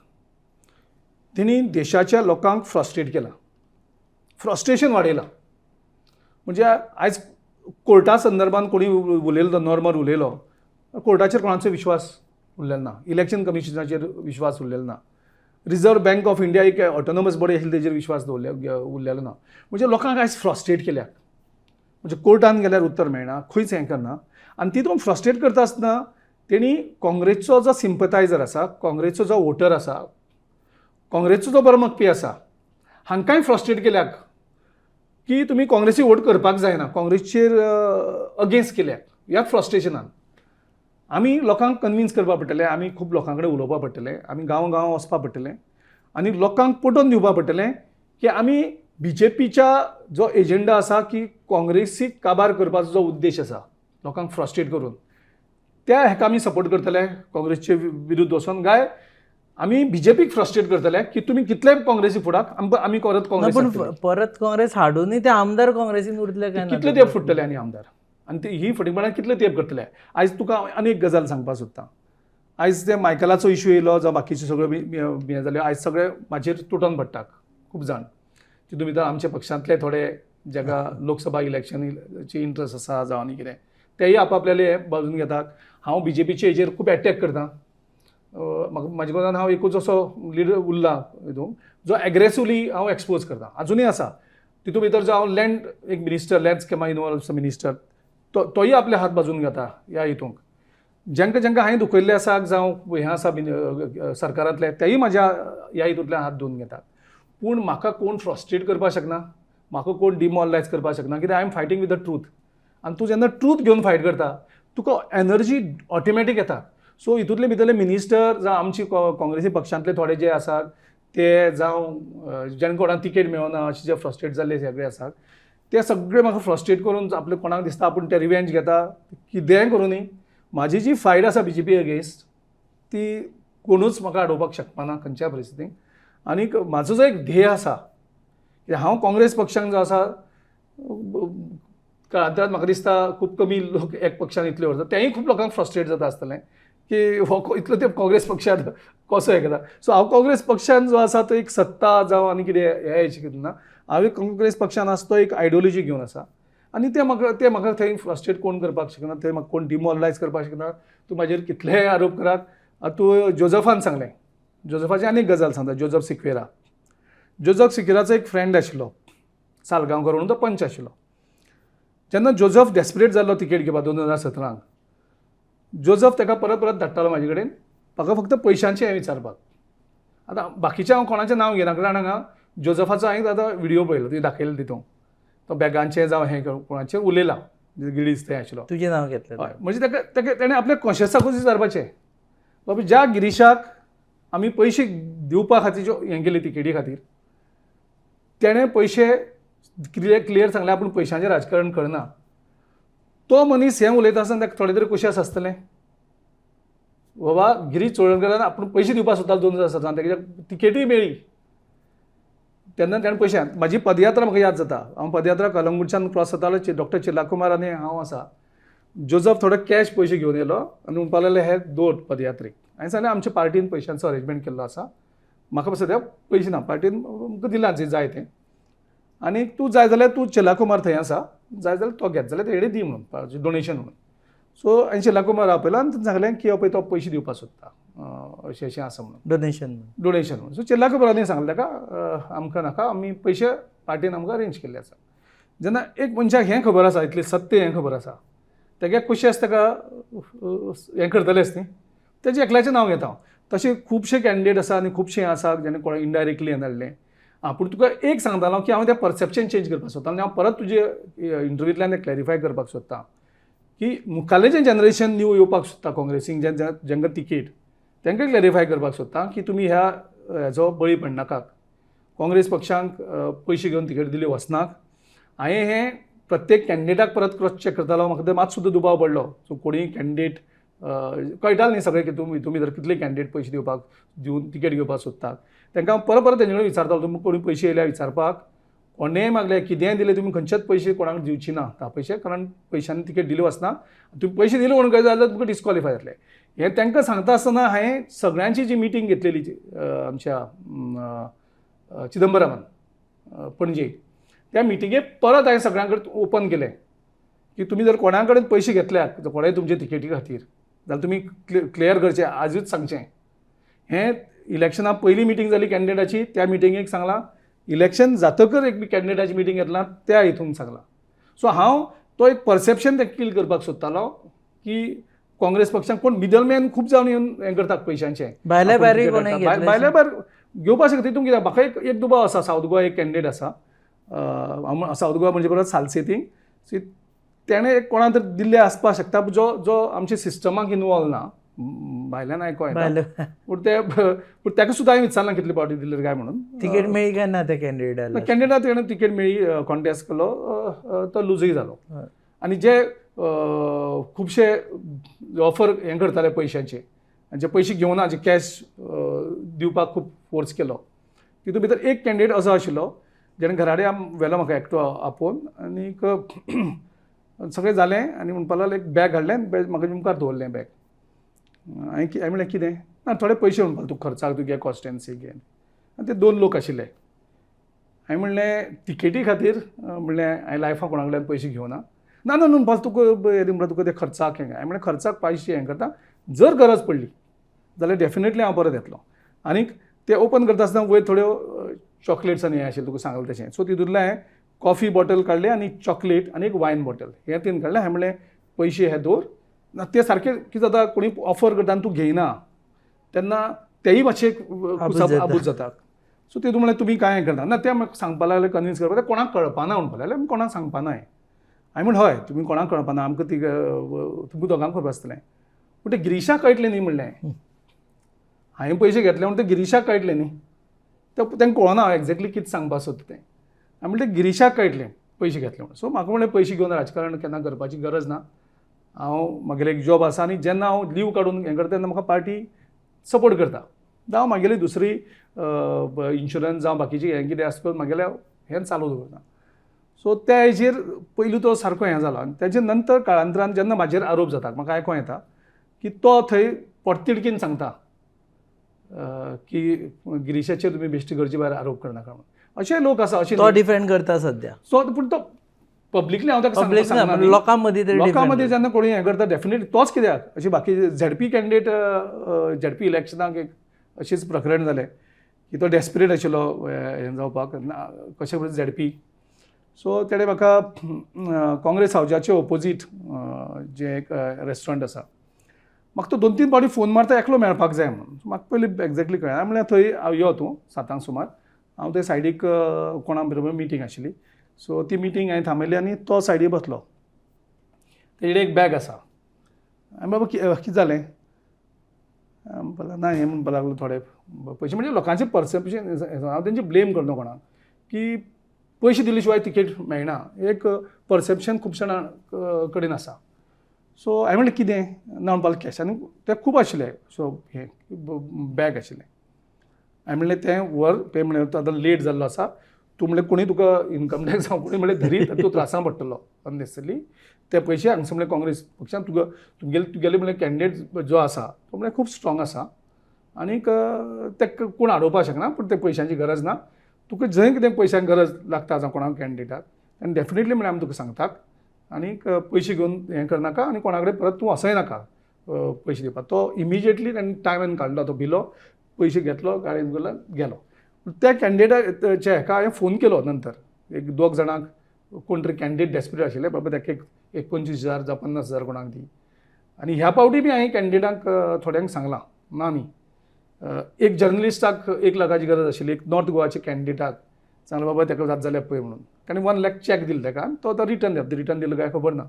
तेणी देशाच्या लोकांक फ्रस्ट्रेट केला, फ्रस्ट्रेशन वाडयलां. म्हणजे आयज कोर्टा संदर्भात कोणी उलयलो तो नॉर्मल उलयलो, कोर्टाचेर कोणाचो विश्वास उरलेलो ना, इलेक्शन कमिशनाचेर विश्वास उरलेलो ना, रिजर्व बँक ऑफ इंडिया एक ऑटोनॉमस बॉडी आशिल्ली तेजेर विश्वास दवरले उरलेलो ना. म्हणजे लोकांक आयज फ्रस्ट्रेट केल्यात. म्हणजे कोर्टान गेल्यार उत्तर मेळना, खंयच हें करना. आनी तितून फ्रस्ट्रेट करता आसतना तेणी काँग्रेसचो जो सिंपथायजर आसा, काँग्रेसचो जो वोटर आसा, काँग्रेसचो जो बरो मागपी आसा, हांकांय फ्रस्ट्रेट केल्यात की तुमी काँग्रेसीक वोट करपाक जायना, काँग्रेसचेर अगेन्स्ट केल्यात. ह्या फ्रस्ट्रेशनान आमी लोकांक कन्विन्स करपाक पडटलें, आमी खूब लोकां कडेन उलोवपाक पडटलें, आमी गांव गांव वचपाक पडटलें आनी लोकांक पटोवन दिवपाक पडटलें की आमी बीजेपीच्या जो एजेंडा आसा की काँग्रेसीक काबार करपाचो जो उद्देश आसा लोकांक फ्रस्ट्रेट करून, त्या हेका आमी सपोर्ट करतले काँग्रेसचे विरुद्ध वचोन, काय आमी बीजेपीक फ्रस्ट्रेट करतले की तुमी कितले काँग्रेसी फुडाक आमी परत काँग्रेस पूण परत काँग्रेस हाडूनय ते आमदार काँग्रेसीन उरतले काय ना? कितले तेंप फुट्टले आनी आमदार आनी ते ही फटींगपणां कितले तेंप करतले? आयज तुका आनी एक गजाल सांगपाक सोदता. आयज ते मायकलाचो इशू येयलो, जावं बाकीचे सगळे हें जाले, आयज सगळे म्हाजेर तुटोन पडटात खूब जाण. तितून भितर आमच्या पक्षांतले थोडे जाका लोकसभा इलेक्शनाची इंट्रस्ट आसा जावं आनी कितें, तेय आपआपल्याले बाजून घेतात. हांव बीजेपीचे हेजेर खूब एटॅक करता. म्हाका म्हाजे कोतान हांव एकूच असो लिडर उरला हितून जो एग्रेसिवली हांव एक्सपोज करता, आजुनूय आसा. तितून भितर जो हांव लँड एक मिनिस्टर, लँड स्कॅमा इनवॉल्व मिनिस्टर, तोय आपले हात बाजून घेता ह्या हितूंक. जांकां जांकां हांवें दुखयल्लें आसा जावं हें आसा सरकारांतले, तेय म्हाज्या ह्या हितूंतल्यान हात धुवन घेतात. पूण म्हाका कोण फ्रस्ट्रेट करपाक शकना, म्हाका कोण डिमॉरलायज करपाक शकना, कित्याक I am fighting with the truth. आनी तूं जेन्ना ट्रूथ घेवन फायट करता तुका एनर्जी ऑटोमॅटीक येता. सो हितूंतले भितरले मिनिस्टर जावं आमची काँग्रेसी पक्षांतले थोडे जे आसात ते, जावं जांकां कोणाक तिकेट मेळना अशे जे फ्रस्ट्रेट जाल्ले सगळे आसात, ते सगळे म्हाका फ्रस्ट्रेट करून आपले कोणाक दिसता आपूण ते रिवेंज घेता, कितेंय करूं न्ही. म्हाजी जी फायट आसा बीजेपी अगेन्स्ट ती कोणूच म्हाका आडोवपाक शकपाना खंयच्याय परिस्थितीक. आनीक म्हाजो जो एक ध्येय आसा की हांव काँग्रेस पक्षांक जो आसा काळांतरान म्हाका दिसता खूब कमी लोक एक पक्षान इतले व्हरता, तेंय खूब लोकांक फ्रस्ट्रेट जाता आसतलें की हो इतलो तेंप काँग्रेस पक्षान कसो हें करता. सो हांव काँग्रेस पक्षान जो आसा तो एक सत्ता जावं आनी कितें हें कितें ना, हांव एक काँग्रेस पक्षान आसा तो एक आयडियोलॉजी घेवन आसा आनी ते म्हाका थंय फ्रस्ट्रेट कोण करपाक शकना, थंय म्हाका कोण डिमॉरलायज करपाक शकना. तूं म्हाजेर कितलेय आरोप करात. तूं जोजफान सांगलें, जोजफाची आनी एक गजाल सांगता. जोजफ सिक्वेरा, जोजफ सिक्वेराचो एक फ्रेंड आशिल्लो सालगांवकर म्हणून, तो पंच आशिल्लो. जेन्ना जोजफ डेस्परेट जाल्लो तिकेट घेवपाक 2017, जोजफ ताका परत परत धाडटालो म्हाजे कडेन, म्हाका फक्त पयशांचें हें विचारपाक. आतां बाकीचें हांव कोणाचें नांव घेना, कारण हांगा जोजफाचो हांवें आतां व्हिडियो पळयलो, तुवें दाखयलो तितूंत तो बॅगांचें जावं हें कोणाचें उलयला, गिरीश थंय आशिल्लो, तुजें नांव घेतलें. हय, म्हणजे ताका ताका तेणें आपल्या कॉन्शियसाकूच विचारपाचें, बाबा ज्या गिरीशाक आमी पयशे दिवपा खातीर ज्यो हें केली तिकेटी खातीर, तेणें पयशे क्लियर सांगलें आपूण पयशांचें राजकारण करना, तो मनीस हें उलयता आसतना ताका थोडे तरी कुशेस आसतलें बाबा गिरीश चोडणकारान आपूण पयशे दिवपाक सोदतालो 2017, ताका तिकेटूय मेळ्ळी तेन्ना तेणें पयशे. म्हाजी पदयात्रा म्हाका याद जाता, हांव पदयात्रा कलंगूटच्यान क्रॉस जातालो, डॉक्टर चिल्लाकुमार आनी हांव आसा. जोजफ थोडो कॅश पयशे घेवन येयलो आनी म्हणपाक लागले हे दोन पदयात्रीक. हांवें सांगलें आमच्या पार्टीन पयशांचो अरेंजमेंट केल्लो आसा, म्हाका सद्या पयशे ना, पार्टीन आमकां दिलां जे जाय तें, आनी तूं जाय जाल्यार तूं चिल्लाकुमार थंय आसा, जाय जाल्यार तो घेत जाल्यार तेणे दी म्हणून डोनेशन म्हणून. सो हांवें चिल्लाकुमार आपयलो आनी ताणें सांगलें की पळय तो पयशे दिवपाक सोदता अशें अशें आसा म्हणून, डोनेशन म्हणून. सो चिल्लाकुमारान सांगलें ताका आमकां नाका, आमी पयशे पार्टीन आमकां अरेंज केल्ले आसा. जेन्ना एक मनशाक हें खबर आसा, इतलें सत्य हें खबर आसा, तेगे कुशेस ताका हें करतलेच न्ही, तेजें एकल्याचें नांव घेता हांव. तशें खुबशे कॅन्डिडेट आसा आनी खुबशे आसा जेणे कोणें इनडायरेक्टली हें धाडलें. आं, पूण तुका एक सांगतालो की हांव तें परसेप्शन चेंज करपाक सोदता आनी हांव परत तुजे इंटरव्यूंतल्यान तें क्लॅरिफाय करपाक सोदता की मुखाल्लें जें जनरेशन न्यू येवपाक सोदता काँग्रेसीक, जेंकां तिकेट, तांकां क्लॅरिफाय करपाक सोदता की तुमी ह्या हेजो बळी पडनाकात, काँग्रेस पक्षांक पयशे घेवन तिकेट दिली वचनाक. हांवें हें प्रत्येक कॅन्डिडेटाक परत क्रॉस चॅक करतालो, म्हाका ते मात सुद्दां दुबाव पडलो. सो कोणीय कॅन्डिडेट कळटालें न्ही सगळें की तुमी जर कितले कॅन्डिडेट पयशे दिवपाक दिवन तिकेट घेवपाक सोदतात, तांकां हांव परत परत तेंचे कडेन विचारतालो, तुमकां कोणी पयशे येयल्या विचारपाक, कोणेंय मागले, कितेंय दिलें, तुमी खंयचेच पयशे कोणाक दिवची ना ता पयशे, कारण पयशांनी तिकेट दिली वचना. तुमी पयशे दिले म्हणून काय जाल्यार तुमकां डिस्कॉलिफाय जातले. हें तांकां सांगता आसतना हांवें सगळ्यांची जी मिटींग घेतलेली जी, आमच्या चिदंबरामान पणजे, त्या मिटिंगेक परत हांवें सगळ्यां कडेन ओपन केलें की तुमी जर कोणा कडेन पयशे घेतल्यात कोणाय तुमचे तिकेटी खातीर जाल्यार तुमी क्लियर करचें, आजूच सांगचें. हें इलेक्शना पयली मिटींग जाली कॅन्डिडेटाची, त्या मिटिंगेक सांगलां. इलेक्शन जातकर एक कॅन्डिडेटाची मिटींग घेतला, त्या हितून सांगलां. सो हांव तो एक परसेप्शन ते किल करपाक सोदतालो की काँग्रेस पक्षान कोण मिडलमॅन खूब जावन येवन हें करतात पयशांचें. भायल्या आपूण भायरूय ticket कोणें हाडटा. घेतलें? भायल्या भायर घेवपाक शकता. तितून कितें, म्हाका एक दुबाव आसा, सावथ गोवा एक कॅन्डिडेट आसा, सावथ गोवा म्हणजे परत सालसेतींग, सो तेणें एक कोणा तरी दिल्ले आसपाक शकता, जो जो आमच्या सिस्टमाक इनवॉल्व ना, भायल्यान आयको येता. भायले. पूण ताका सुद्दां हांवें विचारलां कितले फावटी दिल्ले काय म्हणून. तिकेट मेळ्ळी काय ना त्या कॅन्डिडेटाला? कॅन्डिडेटाक तेणें तिकेट मेळ्ळी, कॉन्टेस्ट केलो, तो लुजूय जालो. आनी जे खुबशे ऑफर हें करताले पयशांचे आनी जे पयशे घेवना, जे कॅश दिवपाक खूब फोर्स केलो, तितून भितर एक कॅन्डिडेट असो आशिल्लो जेणें घरा कडेन व्हेलो म्हाका एकटो आपोवन, आनीक सगळें जालें आनी म्हणपाक लागलो, एक बॅग हाडलें, बॅग म्हाका मुखार दवरलें बॅग. हांवें म्हणलें कितें ना, थोडे पयशे म्हणपाक तूं खर्चाक तुगे कॉन्स्टिट्युएन्सी घे. आनी ते दोन लोक आशिल्ले. हांवें म्हणलें तिकेटी खातीर, म्हणलें हांवें लायफाक कोणा कडल्यान पयशे घेवना. ना ना म्हणपाक तुका म्हणल्यार तुका ते खर्चाक हें. हांवें म्हणलें खर्चाक पयशे हें करता, जर गरज पडली जाल्यार डेफिनेटली हांव परत येतलो. आनीक ते ओपन करता आसतना वयर थोड्यो चॉकलेट्स आनी हें आशिल्लें, तुका सांगलें तशें. सो तितूंतलें हांवें कॉफी बॉटल काडलें आनी चॉकलेट आनी एक वायन बॉटल हे तीन काडलें. हांवें म्हणलें पयशे हे दवर ना. ते सारकें कितें जाता, कोणी ऑफर करता आनी तूं घेयना तेन्ना तेय मातशे आबूज जाता. सो तितून म्हणलें तुमी कांय हें करना ना, ते म्हाका सांगपा लागले, कन्विन्स करपाक, कोणाक कळपाना म्हणपाक लागले, आमी कोणाक सांगपाना. हांवें म्हणलें हय तुमी कोणाक कळपाना, आमकां ती तुमकां दोगांक खबर आसतलें. पूण तें गिरीशाक कळटलें न्ही, म्हणलें हांवें पयशे घेतले म्हणून तें गिरीशाक कळटलें न्ही, तें तांकां कळना एग्जॅक्टली कितें सांगपाक सोदता तें. हांवें म्हणलें गिरीशाक कळटलें पयशे घेतले म्हणून. सो म्हाका म्हणलें पयशे घेवन राजकारण केन्ना करपाची गरज ना, हांव म्हगेलें एक जॉब आसा आनी जेन्ना हांव लीव काडून हें करता तेन्ना म्हाका पार्टी सपोर्ट करता. जावं म्हागेली दुसरी इन्शुरन्स जावं बाकीची हें कितें आसा पळय म्हागेलें हें चालू दवरता. सो त्या हेजेर पयलू तो सारको हें जालो. आनी तेजे नंतर काळांतरान जेन्ना म्हाजेर आरोप जाता, म्हाका आयकों येता की तो थंय पोटतिडकीन सांगता की गिरीशाचेर तुमी बेश्टी गरजे भायर आरोप करनाका म्हणून. अशे लोक आसा, अशे तो डिफेंड करता सद्या. सो पूण तो पब्लिकली हांव ताका पब्लिक सांगना, लोकां मदीं तरी लोकां मदीं जेन्ना कोणी हें करता डेफिनेटली तोच कित्याक अशी बाकी झेडपी कॅन्डिडेट, झेडपी इलेक्शनाक एक अशेंच प्रकरण जालें की तो डेस्परेट आशिल्लो हें जावपाक, कशें करून झेडपी. सो तेणें म्हाका काँग्रेस हावजाचे ओपोजीट जें एक रेस्टॉरंट आसा, म्हाका तो 2-3 फावटी फोन मारता एकलो मेळपाक जाय म्हणून. म्हाका पयलीं एग्जॅक्टली कळ्ळें, म्हणल्यार थंय यो तूं 7 सुमार, हांव थंय सायडीक कोणा बरोबर मिटींग आशिल्ली, सो ती मिटींग हांवें थांबयली आनी तो सायडीक बसलो. तेजे एक बॅग आसा. हांवें बाबा कितें जालें, म्हणपाक ना हें म्हणपाक लागलो थोडे पयशे, म्हणजे लोकांचें परसेप्शन, हांव तेंचे ब्लेम करना कोणाक की पयशे दिले शिवाय तिकेट मेळना, एक परसेप्शन खूब जाणां कडेन आसा. सो हांवें म्हणलें कितें ना, म्हणपाक कॅश, आनी ते खूब आशिल्ले, सो हें बॅग आशिल्लें. हांवें म्हणलें तें व्हर, तें म्हणलें तूं आतां लेट जाल्लो आसा, तूं म्हणलें कोणूय तुका इनकम टॅक्स जावं कोणूय म्हणलें धरीत तूं त्रासां पडटलो अननेसेसरी. ते पयशे हांगसर म्हणलें काँग्रेस पक्षान तुका तुगेले म्हणलें कॅन्डिडेट जो आसा तो म्हणलें खूब स्ट्रॉंग आसा आनीक तेका कोण आडोवपाक शकना, पूण ते पयशांची गरज ना, तुका जंय कितें पयशांक गरज लागता जावं कोणाक कॅन्डिडेटाक आनी डेफिनेटली म्हणल्यार आमी तुका सांगतात आनीक पयशे घेवन हें करनाका आनी कोणा कडेन परत तूं वचय नाका पयशे दिवपाक. तो इमिजिएटली ताणें टायमान काडलो, तो भिलो, पयशे घेतलो, गाडयेन गेलो गेलो. त्या कॅन्डिडेटाच्या हेका हांवें फोन केलो नंतर, एक दोग जाणांक कोण तरी कॅन्डिडेट डेस्परेट आशिल्ले, बाबा ताका एक 25,000 जावं 50,000 कोणाक दी. आनी ह्या फावटी बी हांवें कॅन्डिडेटांक थोड्यांक सांगलां ना न्ही, एक जर्नलिस्टाक 1 लाखाची गरज आशिल्ली, एक नॉर्थ गोवाच्या कॅन्डिडेटाक सांगलें बाबा ताका जात जाल्यार पळय म्हणून, ताणें 1 लाख चॅक दिलो ताका, तो आतां रिटर्न दिता, रिटर्न दिलो काय खबर ना.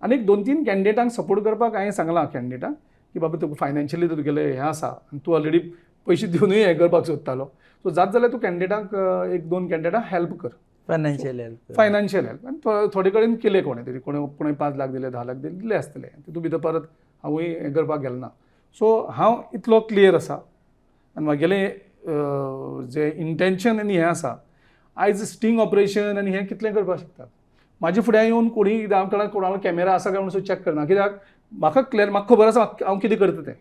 आनी एक 2-3 कॅन्डिडेटांक सपोर्ट करपाक हांवें सांगलां कॅन्डिडेटांक की बाबा तुका फायनान्शियली तुगेलें हें आसा आनी तूं ऑलरेडी पयशे दिवनूय हें करपाक सोदतालो, सो जात जाल्यार तूं कॅन्डिडेटांक 1-2 कॅन्डिडेटांक हेल्प कर, फायनान्शियल हेल्प, फायनान्शियल हेल्प. आनी थोडे कडेन केले कोणें तरी, कोणें 5 लाख दिले, 10 लाख दिले, दिले आसतले, तितून भितर परत हांवूय हें करपाक गेलो ना. सो हांव इतलो क्लियर आसा आनी म्हागेलें जें इंटेन्शन आनी हें आसा. आयज स्टिंग ऑपरेशन आनी हें कितलें करपाक शकता. म्हाजे फुड्यान येवन कोणीय कितें हांव कोणालो कॅमेरा आसा काय म्हणून चॅक करना, कित्याक म्हाका क्लियर, म्हाका खबर आसा हांव कितें करता तें.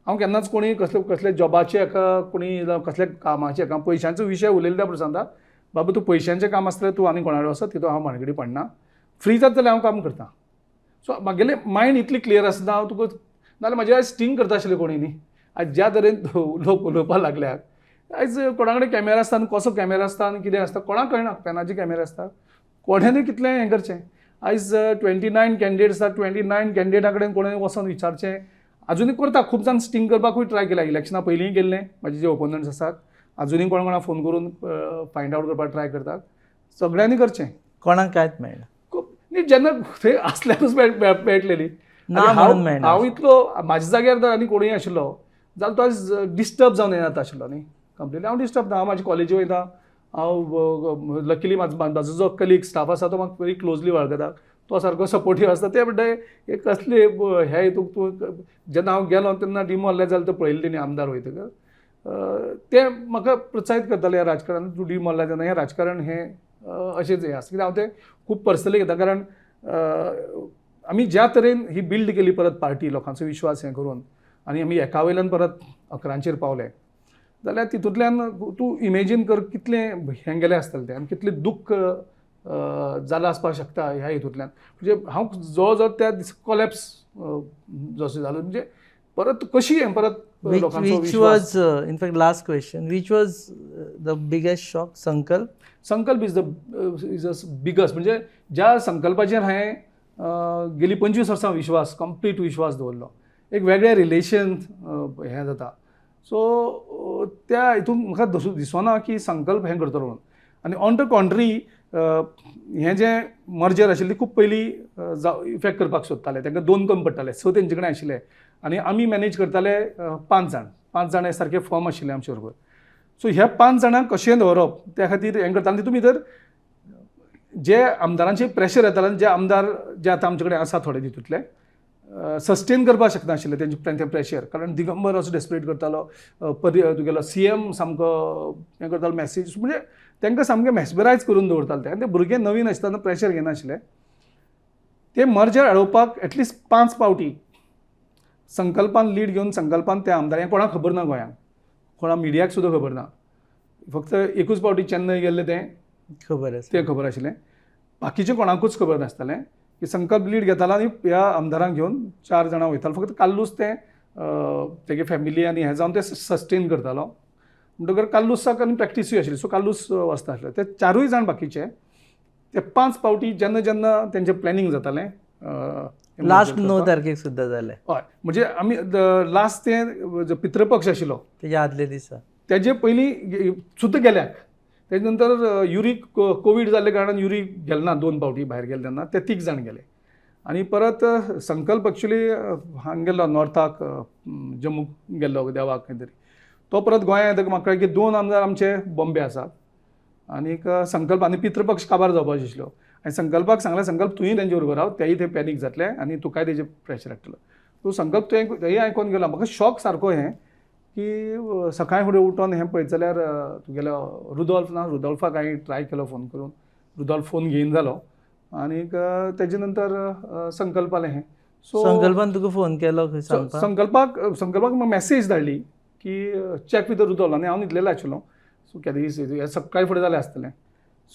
हांव केन्नाच कोणी कसले कसले जॉबाचे हाका कोणी कसल्या कामाचे हाका पयशांचो विशय उलयले त्या सांगता, बाबा तूं पयशांचें काम आसलें तूं आनी कोणा कडेन वचत तितून हांव मानगडी पडना, फ्री जाता जाल्यार हांव काम करता. सो म्हागेलें मायंड इतलें क्लियर आसना हांव तुका, नाजाल्यार म्हाजे आयज स्टिंग करता आशिल्लें कोणी न्ही. आयज ज्या तरेन लोक उलोवपाक लागल्यात, आयज कोणा कडेन कॅमेरा आसता आनी कसो कॅमेरा आसता आनी कितें आसता कोणाक कळना, पेनाचे कॅमेरा आसता, कोणेनूय कितलें हें करचें. आयज 29 कॅन्डिडेट्स आसा, 29 कॅन्डिडेटा कडेन कोणें वचोन विचारचें. आजुनूय करता, खूब जाण स्टिंग करपाकूय ट्राय केला, इलेक्शना पयलींय केल्लें म्हाजे जे ओपोनंट्स आसात, आजुनूय कोण कोणाक फोन करून फायंड आवट करपाक ट्राय करतात. सगळ्यांनी करचें, कोणाक कांयच मेळना. खूब न्ही, जेन्ना थंय आसल्यारूच मेळटलेली ना म्हणून मेळना. हांव इतलो म्हाज्या जाग्यार जर आनी कोणूय आशिल्लो जाल्यार तो आयज डिस्टर्ब जावन येता आशिल्लो न्ही कंप्लिटली. हांव डिस्टर्ब ना, हांव म्हाज्या कॉलेजी वयता, हांव लकीली म्हाजो जो कलीग स्टाफ आसा तो म्हाका व्हेरी क्लोजली वळखता, तो सारको सपोर्टीव आसता. ते म्हणटा हे कसले हे हितूंत तूं, जेन्ना हांव गेलो तेन्ना डिमोरलायज जालें तो पळयलें तेणी आमदार वयतकर, ते म्हाका प्रोत्साहीत करताले ह्या राजकारणान तूं डिमोरलायज जायना, हें राजकारण हें अशेंच हें आसा. कित्याक हांव तें खूब पर्सनली घेता, कारण आमी ज्या तरेन ही बिल्ड केली परत पार्टी, लोकांचो विश्वास हें करून, आनी आमी एका वयल्यान परत 11 पावले, जाल्यार तितूंतल्यान तूं इमेजीन कर कितलें हें गेलें आसतलें तें आनी कितलें दुख्ख जालां आसपाक शकता ह्या हितूंतल्यान. म्हणजे हांव जवळ जवळ त्या दिसा कॉलेप्स जसो जालो, म्हणजे परत कशी हें परत लोकांचो Which Vishwas. Was in fact last question, which was the biggest shock? Sankalp? Sankalp is the is a biggest, म्हणजे ज्या संकल्पाचेर हांवें गेली 25 वर्सां विश्वास, कंप्लीट विश्वास दवरलो, एक वेगळें रिलेशन हें जाता. सो त्या हितून म्हाका दिसना की संकल्प हें करतलो म्हणून. आनी ऑन the कॉन्ट्री हें जें मर्जर आशिल्लें खूब पयलीं जाव इफेक्ट करपाक सोदताले, तांकां 2 कमी पडटाले, 6 तेंचे कडेन आशिल्ले आनी आमी मॅनेज करताले 5 जाण, 5 जाण हे सारके फॉर्म आशिल्ले आमचे बरोबर. सो ह्या 5 जाणांक कशें दवरप त्या खातीर हें करताले. तितून भितर जे आमदारांचेर प्रेशर येतालें, जे आमदार जे आतां आमचे कडेन आसा थोडे तितूंतले सस्टेन करपाक शकनाशिल्ले तेंचें प्रेशर, कारण दिगंबर असो डेस्परेट करतालो, तुगेलो सीएम सामको हें करतालो मॅसेज, म्हणजे तांकां सामकें मेस्मरायज करून दवरताले ते. आनी ते भुरगे नवीन आसतना प्रेशर घेनाशिल्ले. ते मर्जर आडोवपाक एटलिस्ट 5 फावटी संकल्पान लीड घेवन संकल्पान त्या आमदार, हें कोणाक खबर ना, गोंयांक कोणा मिडियाक सुद्दां खबर ना, फक्त एकूच फावटी चेन्नय गेल्ले तें खबर आसा, तें खबर आशिल्लें, बाकीचें कोणाकूच खबर नासतालें की संकल्प लीड घेतालो आनी ह्या आमदारांक घेवन 4 जाणां वयतालो. फक्त काल्लूच तें तेगे फॅमिली आनी हें जावन तें सस्टेन करतालो. म्हणटकर काल्लूसाक आनी प्रॅक्टिसूय आशिल्ली, सो काल्लूस वचता आसलो. ते 4 जाण बाकीचे ते 5 फावटी जेन्ना जेन्ना तेंचें प्लॅनिंग जातालें, लास्ट 9 तारखेक सुद्दां जालें. हय, म्हणजे आमी लास्ट तें पितृपक्ष आशिल्लो तेज्या आदले दिसा, तेजे पयलीं सुद्दां गेल्याक, तेजे नंतर युरी कोवीड जाल्ल्या कारणान युरी गेले ना, 2 फावटी भायर गेले तेन्ना ते 3 जाण गेले. आनी परत संकल्प एक्चुली हांगा गेल्लो नॉर्थाक, जम्मू गेल्लो देवाक खंय तरी, तो परत गोंया येतकच म्हाका कळ्ळें की 2 आमदार आमचे बॉम्बे आसात आनीक संकल्प आनी पितृपक्ष काबार जावपाचो आशिल्लो. आनी संकल्पाक सांगलें, संकल्प तुंय तेंचे बरोबर राव, तेय थंय पॅनीक जातले आनी तुकाय तेजें प्रेशर हाडटलो. तूं संकल्प तुवें तेय आयकोन गेलो. म्हाका शॉक सारको हें की सकाळीं फुडें उठोन हें पळयत जाल्यार तुगेलो रुदोल्फ ना, रुदोल्फाक हांवें ट्राय केलो फोन करून, रुदोल्फ फोन घेयन जालो आनीक तेजे नंतर संकल्पालें हें. सो संकल्पान तुका फोन केलो खंय सांगपाक? संकल्पाक मॅसेज धाडली की चॅक विथ रुदोल्फ, आनी हांव न्हिदलेलो आशिल्लो, सो केदे सकाळीं फुडें जालें आसतलें.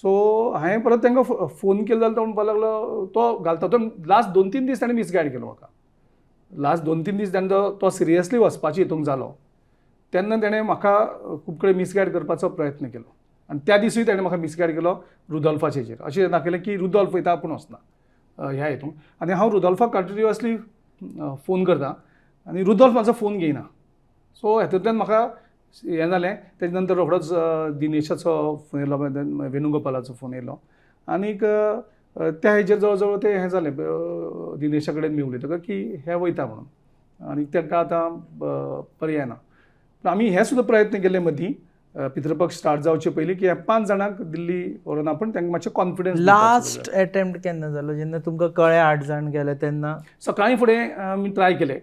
सो हांवें परत तांकां फोन केलो जाल्यार तो म्हणपाक लागलो तो घालता, तो लास्ट 2-3 दीस ताणें मिसगायड केलो म्हाका. लास्ट 2-3 दीस ताणें तो सिरियसली वचपाची हितूंक जालो तेन्ना ताणें म्हाका खूब कडेन मिसगायड करपाचो प्रयत्न केलो आनी त्या दिसूय ताणें म्हाका मिसगायड केलो रुदोल्फाचे हेजेर. अशें दाखयलें की रुदोल्फ वयता आपूण वचना ह्या हितून, आनी हांव रुदोल्फाक कंटिन्युअसली फोन करता आनी रुदोल्फ म्हाजो फोन घेयना. सो हेतूंतल्यान म्हाका हें जालें. तेजे नंतर रोखडोच दिनेशाचो फोन येयलो, वेणुगोपालाचो फोन येयलो आनीक त्या हेजेर जवळ जवळ तें हें जालें, दिनेशा कडेन मी उलयतकच की हे वयता म्हणून आनी तांकां आतां पर्याय ना. पूण आमी हे सुद्दां प्रयत्न केले मदीं पितृपक्ष स्टार्ट जावचे पयलीं की ह्या 5 जाणांक दिल्ली व्हरोन आपण तांकां मातशें कॉन्फिडन्स. लास्ट अटेम्प्ट केन्ना जालो जेन्ना तुमकां कळ्ळें 8 जाण गेले तेन्ना? सकाळीं फुडें आमी ट्राय केले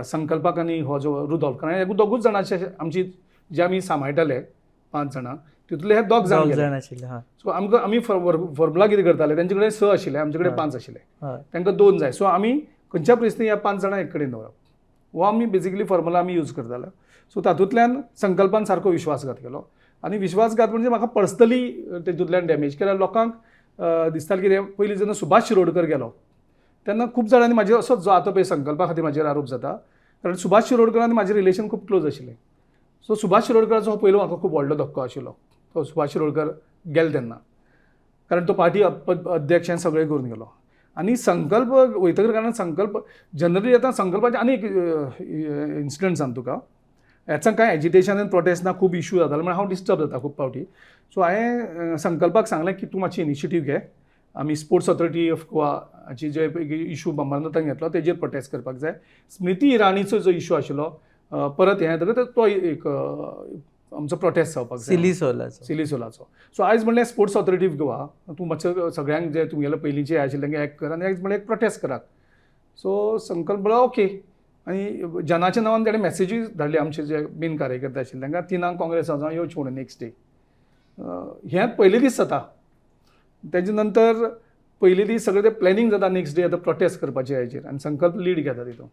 संकल्पाक आनी हो जो रुदोल्फ, कारण दोगूच जाणांचे आमची जे आमी सांबाळटाले पांच जाणां, तितूंतले हे दोग जाण दोग गेले. जाण आशिल्ले, हय. सो आमकां आमी फॉर्मुला कितें करताले, तेंचे कडेन स आशिल्ले, आमचे कडेन 5 आशिल्ले, तांकां 2 जाय. सो आमी खंयच्या परिस्थितीन ह्या 5 जाणां एक कडेन दवरप, हो आमी बेजिकली फॉर्मुला आमी यूज करताले. सो तातूंतल्यान संकल्पान सारको विश्वासघात केलो आनी विश्वासघात म्हणजे म्हाका पर्सनली तेतूंतल्यान डॅमेज केल्या. लोकांक दिसतालें कितें, पयलीं जेन्ना सुभाष शिरोडकर गेलो तेन्ना खूब जाणांनी म्हाजेर असोच जो आतां पळय संकल्पा खातीर म्हाजेर आरोप जाता, कारण सुभाष शिरोडकर आनी म्हाजें रिलेशन खूब क्लोज आशिल्लें. सो सुभाष शिरोडकराचो हो पयलो म्हाका खूब व्हडलो धक्को आशिल्लो, तो सुभाष शिरोडकर गेलो तेन्ना, कारण तो पार्टी अध्यक्ष हें सगळें करून गेलो. आनी संकल्प वयतकर, कारण संकल्प जनरली आतां संकल्पाचे आनी एक इन्सिडंट सांग तुका, हेचा कांय एजिटेशन आनी प्रोटेस्ट ना, खूब इशू जाताले म्हणून हांव डिस्टर्ब जाता खूब फावटी. सो हांवें संकल्पाक सांगलें की तूं मातशी इनिशिएटीव घे, आमी स्पोर्ट्स ऑथॉरिटी ऑफ गोवा हाची जे इशू अमरनाथान घेतलो तेजेर प्रोटेस्ट करपाक जाय. स्मृती इराणीचो जो इशू आशिल्लो परत हें जातकच तो एक आमचो प्रोटेस्ट जावपाक जाय, सिली सोलाचो, सिली सोलाचो. सो आयज म्हणल्यार स्पोर्ट्स ऑथॉरिटी ऑफ गोवा तूं मातसो सगळ्यांक जे तुमगेले पयलींचे आशिल्ले तांकां एक कर आनी आयज म्हणल्यार एक प्रोटेस्ट करात. सो संकल्प म्हणल्यार ओके, आनी जनाच्या नांवान ताणें मॅसेजूय धाडली आमचे जे मेन कार्यकर्ते आशिल्ले तांकां, 3 काँग्रेस वचोन येवचें म्हणून नेक्स्ट डे. हें पयले दीस जाता, तेजे नंतर पयले दीस सगळें तें प्लॅनिंग जाता नेक्स्ट डे आतां प्रोटेस्ट करपाचें हाजेर, आनी संकल्प लीड घेता तितून.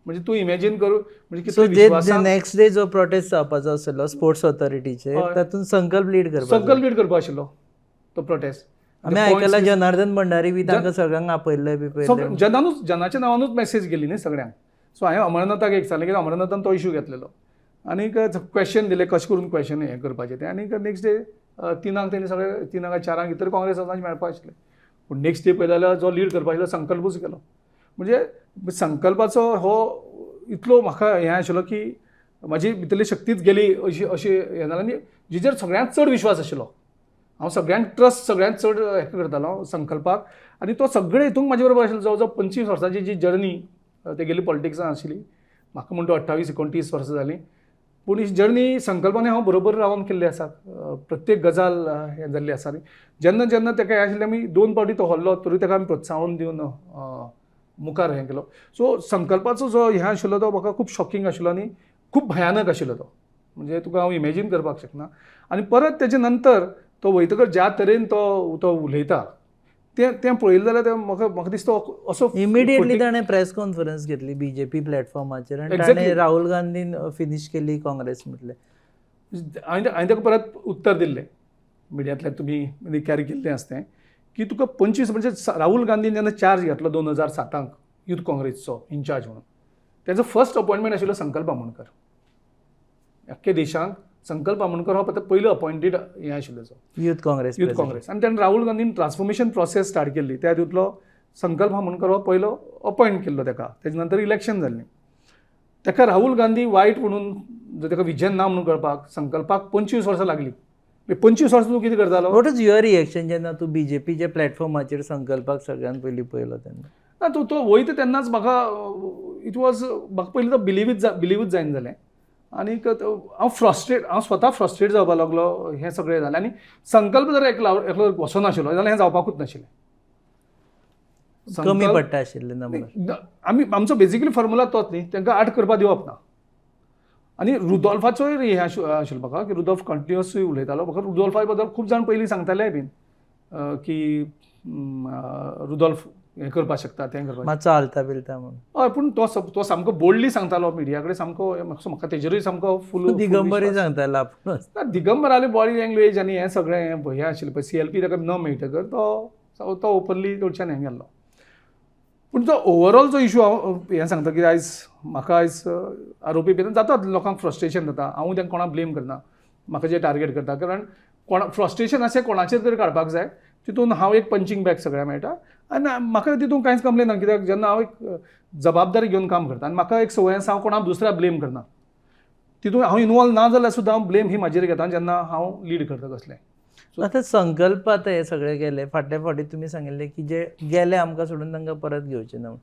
म्हणजे तूं इमॅजीन करूं म्हणजे सो कितले विश्वासान नेक्स्ट डे जो प्रोटेस्ट जावपाचो आशिल्लो स्पोर्ट्स ऑथॉरिटीचेर तातूंत संकल्प लीड करपाचो, संकल्प लीड करपा आशिल्लो तो प्रोटेस्ट. आमी आयकला जनार्दन भंडारी बी तांकां सगळ्यांक आपयल्ले बी पयले, जनानूच, जनाच्या नांवानूच मॅसेज गेली न्ही सगळ्यांक. सो हांवें अमरनाथाक एक सांगलें की अमरनाथान तो इशू घेतलेलो आनीक क्वेश्चन दिलें कशें करून क्वेश्चन हें करपाचें तें, आनीक नेक्स्ट डे 3 तेणी सगळे 3 4 भितर काँग्रेस वचपाचें मेळपा आशिल्लें. पूण नेक्स्ट डे पळयता जाल्यार जो लीड करपा आशिल्लो संकल्पूच गेलो. म्हणजे संकल्पाचो हो इतलो म्हाका हें आशिल्लो की म्हाजी भितरली शक्तीच गेली अशी अशी हें जालें. आनी जिचेर सगळ्यांत चड विश्वास आशिल्लो, हांव सगळ्यांक ट्रस्ट सगळ्यांत चड हें करतालो संकल्पाक, आनी तो सगळे हितूंक म्हाजे बरोबर आशिल्लो. जवळ जवळ 25 वर्सांची जी जर्नी तेगेली पॉलिटिक्सान आशिल्ली, म्हाका म्हणटा 28 29 वर्सां जालीं, पूण ही जर्नी संकल्पान हांव बरोबर रावन केल्ली आसा. प्रत्येक गजाल हें जाल्ली आसा. आनी जेन्ना जेन्ना तेका हें आशिल्लें, आमी 2 फावटी तो हरलो तरी तेका आमी प्रोत्साहन दिवन मुखार हें केलो. सो संकल्पाचो जो हें आशिल्लो तो म्हाका खूब शॉकिंग आशिल्लो आनी खूब भयानक आशिल्लो तो, म्हणजे तुका हांव इमॅजीन करपाक शकना. आनी परत तेजे नंतर तो वयतकर ज्या तरेन तो तो उलयता तें तें पळयलें जाल्यार तें म्हाका म्हाका दिसता असो इमिडिएटली ताणें प्रेस कॉन्फरन्स घेतली बीजेपी प्लॅटफॉर्माचेर आनी ताणें राहुल गांधीन फिनीश केली काँग्रेस म्हटलें. हांवें हांवें ताका परत उत्तर दिल्लें मिडियांतल्यान तुमी कॅरी केल्लें आसा तें, की तुका 25 म्हणजे राहुल गांधीन जेन्ना चार्ज घेतलो 2007 यूथ काँग्रेसचो इन्चार्ज म्हणून, तेजो फर्स्ट अपॉयंटमेंट आशिल्लो संकल्प आमोणकर. अख्खे देशांत संकल्प आमोणकर हो पयलो अपॉयंटेड हें आशिल्लो यूथ काँग्रेस, यूथ काँग्रेस. आनी तेन्ना राहुल गांधीन ट्रान्सफॉर्मेशन प्रोसेस स्टार्ट केल्ली, त्या तितूंतलो संकल्प आमोणकर हो पयलो अपॉयंट केल्लो तेका. तेजे नंतर इलेक्शन जाल्लें, तेका राहुल गांधी वायट म्हणून जर तेका विजन ना म्हणून कळपाक संकल्पाक 25 वर्सां लागलीं. 25 वर्सां तूं कितें करतालो? What is your reaction जेन्ना तूं बीजेपीच्या प्लॅटफॉर्माचेर संकल्पाक सगळ्यान पयलीं पळयलो तेन्ना? ना, तूं तो वयता तेन्नाच म्हाका it was म्हाका पयलीं तो बिलिवूच जायना जालें. आनीक हांव फ्रस्ट्रेट, हांव स्वता फ्रस्ट्रेट जावपाक लागलो हें सगळें जालें. आनी संकल्प जर एकलो एकलो वचनाशिल्लो जाल्यार हें जावपाकूच नाशिल्लें, कमी पडटा आशिल्ले नंबर. आमी आमचो बेजिकली फॉर्मुला तोच न्ही, तांकां आट करपाक दिवप ना. आनी रुदोल्फाचोय हें आशिल्लो म्हाका की रुदोल्फ कंटिन्युअसली उलयतालो. म्हाका रुदोल्फा बद्दल खूब जाण पयलीं सांगताले बीन की रुदोल्फ हें करपाक शकता तें करपाक मातसो हालता बिलता म्हणून. हय, पूण तो सामको बोल्डली सांगतालो मिडिया कडेन, सामको म्हाका तेजेरूय सामको फूल दिगंबरूय सांगतालो आपूण. ना, दिगंबराली बॉडी लँग्वेज आनी हें सगळें हें आशिल्लें पळय, CLP ताका न मेळटकर तो तो ओपनली कडच्यान हें गेल्लो. पूण तो ओवरऑल जो इशू हांव हें सांगता की आयज म्हाका आयज आरोपी बी जातात, लोकांक फ्रस्ट्रेशन जाता. हांव तांकां कोणाक ब्लेम करना, म्हाका जे टार्गेट करता, कारण कोणा फ्रस्ट्रेशन अशें कोणाचेर तरी काडपाक जाय, तितून हांव एक पंचींग बॅग सगळ्यांक मेळटा. आनी म्हाका तितून कांयच कंप्लेन ना, कित्याक जेन्ना हांव एक जबाबदारी घेवन काम करता आनी म्हाका एक संवय आसा, हांव कोणाक दुसऱ्याक ब्लेम करना, तितून हांव इनवॉल्व ना जाल्यार सुद्दां हांव ब्लेम ही म्हाजेर घेता जेन्ना हांव लीड करता कसलें. आतां संकल्प आतां हे सगळे गेले, फाटल्या फावटी तुमी सांगिल्लें की जे गेले आमकां सोडून तांकां परत घेवचे ना,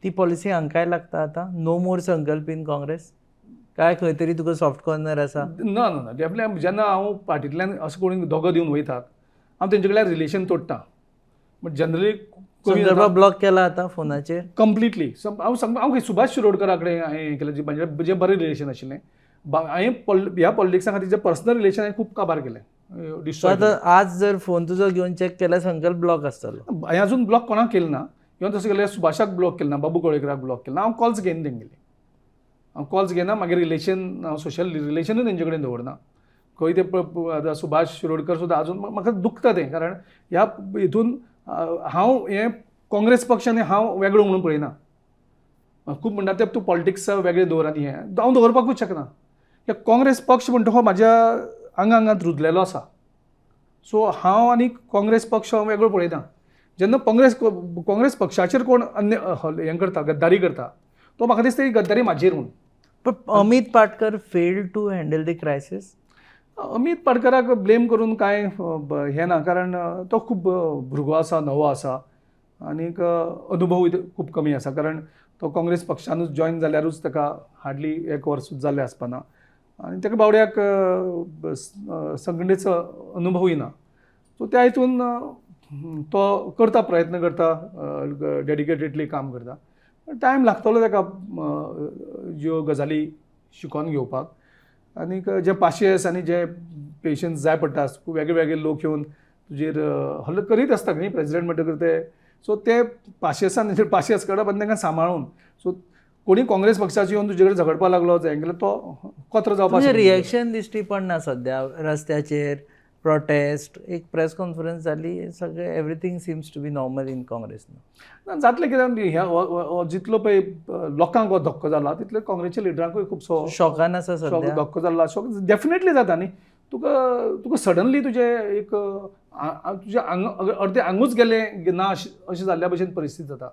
ती पॉलिसी हांकांय लागता आतां? No more Sankalp in Congress काय खंय तरी तुका सॉफ्ट कॉर्नर आसा? ना ना ना, डेफिनेटली जेन्ना हांव पार्टींतल्यान असो कोणी दोगो दिवन वयतात, हांव तेंचे कडल्यान रिलेशन तोडटा. बट जनरली संकल्पा ब्लॉक केला आतां फोनाचेर कंप्लिटली. हांव सांग, हांव सुभाष शिरोडकरा कडेन हांवें हें केलें, म्हजें जें बरें रिलेशन आशिल्लें. हांवें ह्या पॉलिटिक्सा खातीर जे पर्सनल रिलेशन हांवें खूब काबार केलें, सो डिस्ट्रॉय. आतां आज जर फोन तुजो घेवन चॅक केल्यार संकल्प ब्लॉक आसतलो. हांवें अजून ब्लॉक कोणाक केलें ना. इवन तशें केल्यार सुभाषाक ब्लॉक केलें ना, बाबू कवळेकराक ब्लॉक केलें ना. हांव कॉल्स घेयना तेंगेले, हांव कॉल्स घेयना. मागीर रिलेशन, हांव सोशल रिलेशनूय तेंचे कडेन दवरना. खंय ते आतां सुभाष शिरोडकर सुद्दां अजून म्हाका दुखता तें, कारण ह्या हितून हांव हें काँग्रेस पक्ष आनी हांव वेगळो म्हणून पळयना. खूब म्हणटा ते तूं पॉलिटिक्स वेगळें दवर आनी हें हांव दवरपाकूच शकना. कित्याक काँग्रेस पक्ष म्हणटा हो म्हाज्या आंगा आंगांत रुजलेलो आसा. सो हांव आनी काँग्रेस पक्ष हांव वेगळो पळयना. जेन्ना काँग्रेस पक्षाचेर कोण अन्य हें करता, गद्दारी करता, तो म्हाका दिसता ही गद्दारी म्हाजेर म्हूण. पण Amit Patkar failed to handle the crisis. Amit पाटकराक blame करून कांय हें ना, कारण तो खूब भुरगो आसा, नवो आसा आनीक अनुभवूय खूब कमी आसा, कारण तो काँग्रेस पक्षानूच जॉयन जाल्यारूच ताका हार्डली एक वर्सूच जाल्लें आसपाना आनी ताका बावड्याक संघटनेचो अनुभवूय ना. सो त्या हितून तो करता, प्रयत्न करता, डेडिकेटेडली काम करता. टायम लागतलो ताका ज्यो गजाली शिकोवन घेवपाक आनीक जे पाशियेस आनी जे पेशन्स जाय पडटा. वेगळे वेगळे लोक येवन तुजेर हल्लो करीत आसता न्ही प्रेजिडेंट म्हणटकर ते. सो ते पाशियेसान पाशियेस काडप आनी तांकां सांबाळून. सो कोणी काँग्रेस पक्षाचे येवन तुजे कडेन झगडपाक लागलो जाल्यार तो कोत्र जावपाक. रिएक्शन दिश्टी पडना सद्या रस्त्याचेर, प्रोटेस्ट, एक प्रेस कॉन्फरन्स जाली, सगळे everything seems to be normal in Congress. ना जातलें कित्याक ह्या जितलो पळय लोकांक हो धक्को जाला तितले काँग्रेसच्या लिडरांकूय खुबसो शॉकान आसा सद्या, धक्को जाल्लो. शॉक डेफिनेटली जाता न्ही. तुका सडनली तुजें एक तुजें आंग अर्दें आंगूच गेलें ना अशें जाल्ल्या भशेन परिस्थिती जाता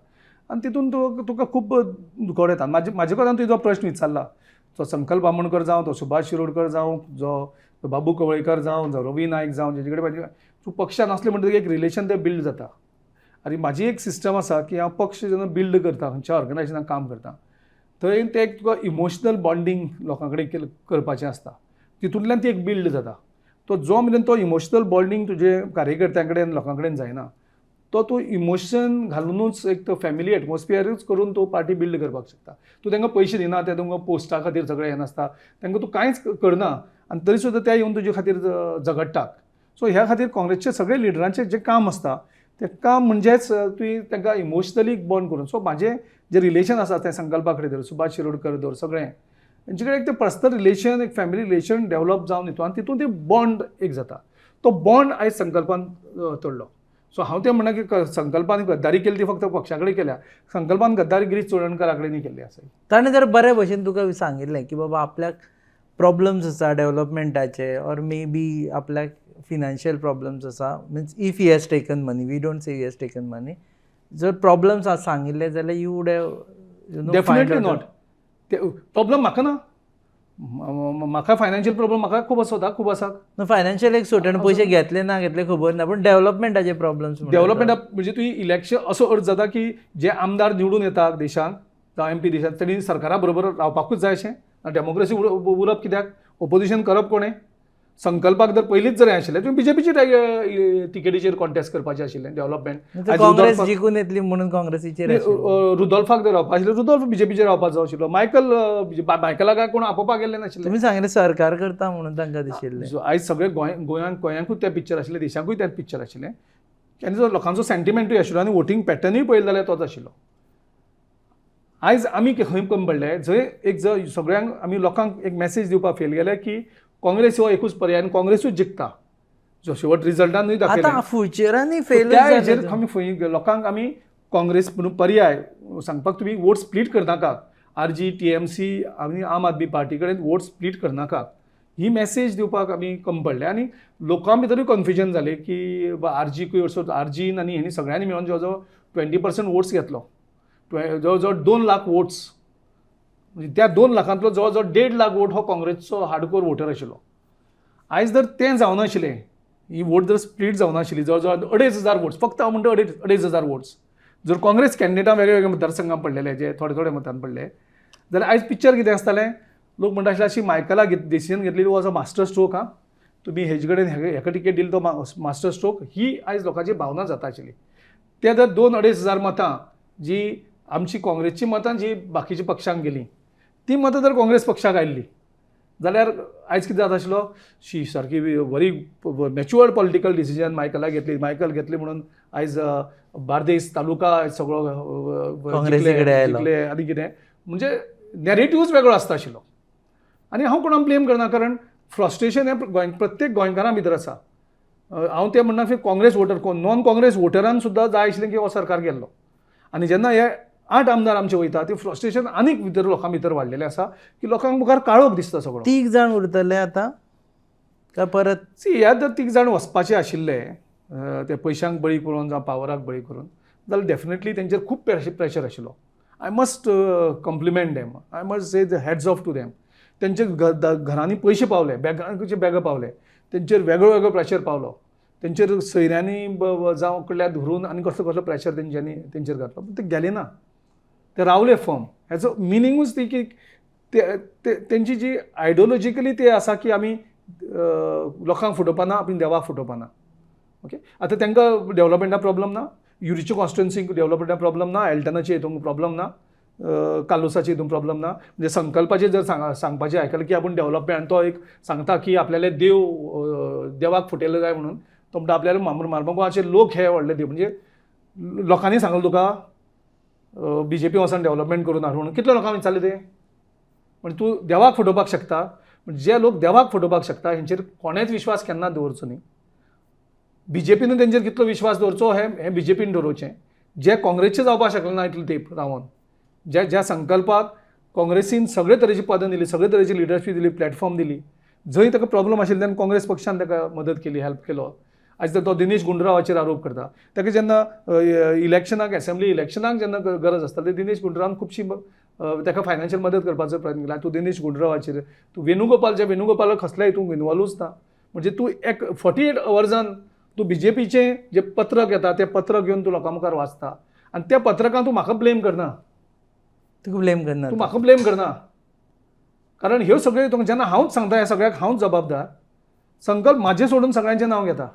आनी तितून तुका खूब दुखवट येता. म्हाजे कोतान तुजो प्रश्न विचारला, तो संकल्प आमोणकर जावं, तो सुभाष शिरोडकर जावं, जो बाबू कवळेकर जावं, जो रवी नायक जावं, जेचे कडेन तूं पक्षान आसलें म्हणटकीर एक रिलेशन तें बिल्ड जाता. आनी म्हाजी एक सिस्टम आसा की हांव पक्ष जेन्ना बिल्ड करता, खंयच्या ऑर्गनायजेशनाक काम करता, थंय तें एक तुका इमोशनल बॉन्डींग लोकां कडेन करपाचें आसता, तितूंतल्यान ती एक बिल्ड जाता. तो जो मेरेन तो इमोशनल बॉन्डींग तुजे कार्यकर्त्यां कडेन लोकां कडेन जायना, तो तूं इमोशन घालुनूच एक तो फॅमिली एटमॉस्फियरूच करून तूं पार्टी बिल्ड करपाक शकता. तूं तांकां पयशे दिना, ते तुमकां पोस्टा खातीर सगळें हें नासता, तांकां तूं कांयच करना आनी तरी सुद्दां ते येवन तुजे खातीर झगडटात. सो ह्या खातीर काँग्रेसचे सगळे लिडरांचें जें काम आसता तें काम म्हणजेच तुवें तांकां इमोशनली बॉन्ड करून. सो म्हाजें जें रिलेशन आसा तें संकल्पा कडेन धर, सुभाष शिरोडकर धर, सगळें तेंचे कडेन एक तें पर्सनल रिलेशन, एक फॅमिली रिलेशन डेवलप जावन येता आनी तितून ते बॉन्ड एक जाता. तो बॉन्ड आयज संकल्पान तोडलो. सो हांव तें म्हणना की संकल्पान गद्दारी केली ती फक्त पक्षा कडेन केल्या, संकल्पान गद्दारी गिरीश चोडणकरा कडेन केल्ली आसा. ताणें जर बरे भशेन तुका सांगिल्लें की बाबा आपल्याक प्रॉब्लम्स आसा डेवलपमेंटाचे, ऑर मे बी आपल्याक फिनान्शियल प्रॉब्लम्स आसा, means if he has taken money, we don't say he has taken money, जर प्रॉब्लम्स आज सांगिल्ले जाल्यार you would have you know definitely not. ते प्रॉब्लम म्हाका ना, म्हाका फायनान्शियल प्रॉब्लम म्हाका खूब आसा, खूब आसा. फायनान्शियल एक सोड, पयशे घेतले ना घेतले खबर ना, पूण डेवलपमेंटाचे प्रॉब्लम्स. डेवलपमेंटा म्हणजे तुवें इलेक्शन असो अर्थ जाता की जे आमदार निवडून येता देशांत जावं एम पी देशांत तेणी सरकारा बरोबर रावपाकूच जाय अशें. डेमोक्रेसी उरप कित्याक, ओपोजिशन करप कोणें? संकल्पाक जर पयलींच जर हें आशिल्लें तुवें बीजेपीचे तिकेटीचेर कॉन्टेस्ट करपाचें आशिल्लें डेवलपमेंट. काँग्रेस जिखून येतली म्हणून काँग्रेसीचेर रुदोल्फाक जर रावपा आशिल्लें, रुदोल्फ बीजेपीचेर रावपाचो जाय आशिल्लो. मायकलाक कोण आपोवपाक गेल्लें नाशिल्लें. तुमी सांगिल्लें सरकार करता म्हणून तांकां दिशिल्लें. आयज सगळे गोंयांकूच तें पिक्चर आशिल्लें, देशाकूय तें पिक्चर आशिल्लें. आनी जो लोकांचो सेंटिमेंटूय आशिल्लो आनी वोटींग पॅटर्नूय पळयलें जाल्यार तोच आशिल्लो. आयज आमी खंय कमी पडले, जंय एक जर सगळ्यांक आमी लोकांक एक मॅसेज दिवपाक फेल गेले की काँग्रेस हो एकूच पर्याय आनी काँग्रेसूच जिखता, जो शेवट रिजल्टानूय दाखयलें. आतां फ्युचरानूय फेल त्या हेजेर आमी खंय लोकांक आमी काँग्रेस म्हणून पर्याय सांगपाक तुमी वोट स्प्लीट करनाका, आरजी टीएमसी आनी आम आदमी पार्टी कडेन वोट स्प्लीट करनाका, ही मॅसेज दिवपाक आमी कमी पडले. आनी लोकां भितरूय कन्फ्युजन जालें की आरजीकूय असो आरजीन आनी हेणी सगळ्यांनी मेळून जवळ जवळ 20% वोट्स घेतलो, जवळ जवळ 2 लाख वोट्स. त्या 2 लाखांतलो जवळ जवळ 1.5 लाख वोट हो काँग्रेसचो हार्डकोर वोटर आशिल्लो. आयज जर तें जावनाशिल्लें, ही वोट जर स्प्लीट जावनाशिल्ली, जवळ जवळ 2,500 वोट्स, फक्त हांव म्हणटा 2,500 वोट्स जर काँग्रेस कॅन्डिडेटां वेगळे वेगळे मतदारसंघान पडलेले, जे थोडे थोडे मतान पडले, जाल्यार आयज पिक्चर कितें आसतालें, लोक म्हणटा आशिल्ले अशी मायकला डिसिजन घेतली was a master stroke. हा तुमी हेजे कडेन हेका टिकेट दिली तो मास्टर स्ट्रोक, ही आयज लोकांची भावना जाता आशिल्ली. ते जर 2-2.5 हजार मतां जी आमची काँग्रेसची मतां जी बाकीच्या पक्षांक गेलीं, ती मतां जर काँग्रेस पक्षाक आयिल्ली जाल्यार आयज कितें जाता आशिल्लो, शी, सारकी व्हरी मॅच्युअर्ड पॉलिटिकल डिसिजन मायकला घेतली, मायकल घेतली म्हणून आयज बार्देस तालुका आयज सगळो काँग्रेसी कडेन आयलो. जिखले आनी कितें, म्हणजे नॅरेटिव्हूच वेगळो आसता आशिल्लो. आनी हांव कोणाक ब्लेम करना, कारण फ्रस्ट्रेशन हें गोंय प्रत्येक गोंयकारां भितर आसा. हांव तें म्हणना की काँग्रेस वोटर, नॉन काँग्रेस वोटरान सुद्दां जाय आशिल्लें की हो सरकार गेल्लो. आनी जेन्ना हे 8 आमदार आमचे वयता, ते फ्रस्ट्रेशन आनीक भितर लोकां भितर वाडलेलें आसा की लोकांक मुखार काळोख दिसता सगळो. तीग जाण उरतले आतां काय परत? सी, ह्या जर तीग जाण वचपाचे आशिल्ले ते पयशांक बळी करून जावं पावराक बळी करून, जाल्यार डेफिनेटली तेंचेर खूब प्रेशर आशिल्लो. I must compliment them, I must say the hats off to them. तेंचे घरांनी पयशे पावले, बॅगांचे बॅगां पावले, तेंचेर वेगळो वेगळो प्रेशर पावलो, तेंचेर सोयऱ्यांनी जावं कडल्यान धरून आनी कसलो कसलो प्रेशर तेंच्यांनी तेंचेर घातलो, पूण ते गेले ना, ते रावले फर्म. हेचो मिनींगूच ती की ते तेंची जी आयडियोलॉजिकली ते आसा की आमी लोकांक फटोवपाना, आमी देवाक फटोवपाना. ओके, आतां तांकां डेवलपमेंटा प्रॉब्लम ना, युरीच्या कॉन्स्टिट्युन्सीक डेवलपमेंटा प्रॉब्लम ना, एल्टनाचे हितून प्रॉब्लम ना, कार्लुसाचे हितून प्रॉब्लम ना. म्हणजे संकल्पाचे जर सांगपाचें आयकलें की आपूण डेवलपमेंट, तो एक सांगता की आपल्याले देव देवाक फटयले जाय म्हणून, तो म्हणटा आपल्याला मार्मगोवाचे लोक हे व्हडले देव, म्हणजे लोकांनी सांगलें तुका बीजेपी वचून डेवलपमेंट करून हाड म्हणून, कितले लोकांक विचारलें तें? म्हणजे तूं देवाक फटोवपाक शकता, जे लोक देवाक फटोवपाक शकता हेंचेर कोणेच विश्वास केन्ना दवरचो न्ही. बीजेपीन तेंचेर कितलो विश्वास दवरचो हें बीजेपीन दवरचें. जे काँग्रेसचे जावपाक शकले ना इतले तेंप रावन, ज्या ज्या संकल्पाक काँग्रेसीन सगळे तरेची पदां दिली, सगळे तरेची लिडरशीप दिली, प्लॅटफॉर्म दिली, जंय ताका प्रॉब्लम आशिल्ले तेन्ना काँग्रेस पक्षान ताका मदत केली, हेल्प केलो. आयज तो दिनेश गुंडरावाचेर आरोप करता, ताका जेन्ना इलेक्शनाक, एसेंब्ली इलेक्शनाक जेन्ना गरज आसता ते दिनेश गुंडरावान खुबशी ताका फायनान्शियल मदत करपाचो प्रयत्न केला. तूं दिनेश गुंडरावाचेर, तूं वेणुगोपाल, ज्या वेणुगोपालाक कसल्याय तूं इनवॉल्वूच ना, म्हणजे तूं एक 48 अवर्सान तूं बीजेपीचें जें पत्रक येता तें पत्रक घेवन तूं लोकां मुखार वाचता आनी त्या पत्रकान तूं म्हाका ब्लेम करना. तुका ब्लेम करना, तूं म्हाका ब्लेम करना, कारण ह्यो सगळ्यो तुका जेन्ना हांवूच सांगता ह्या सगळ्याक हांवूच जबाबदार, संकल्प म्हाजें सोडून सगळ्यांचें नांव घेता.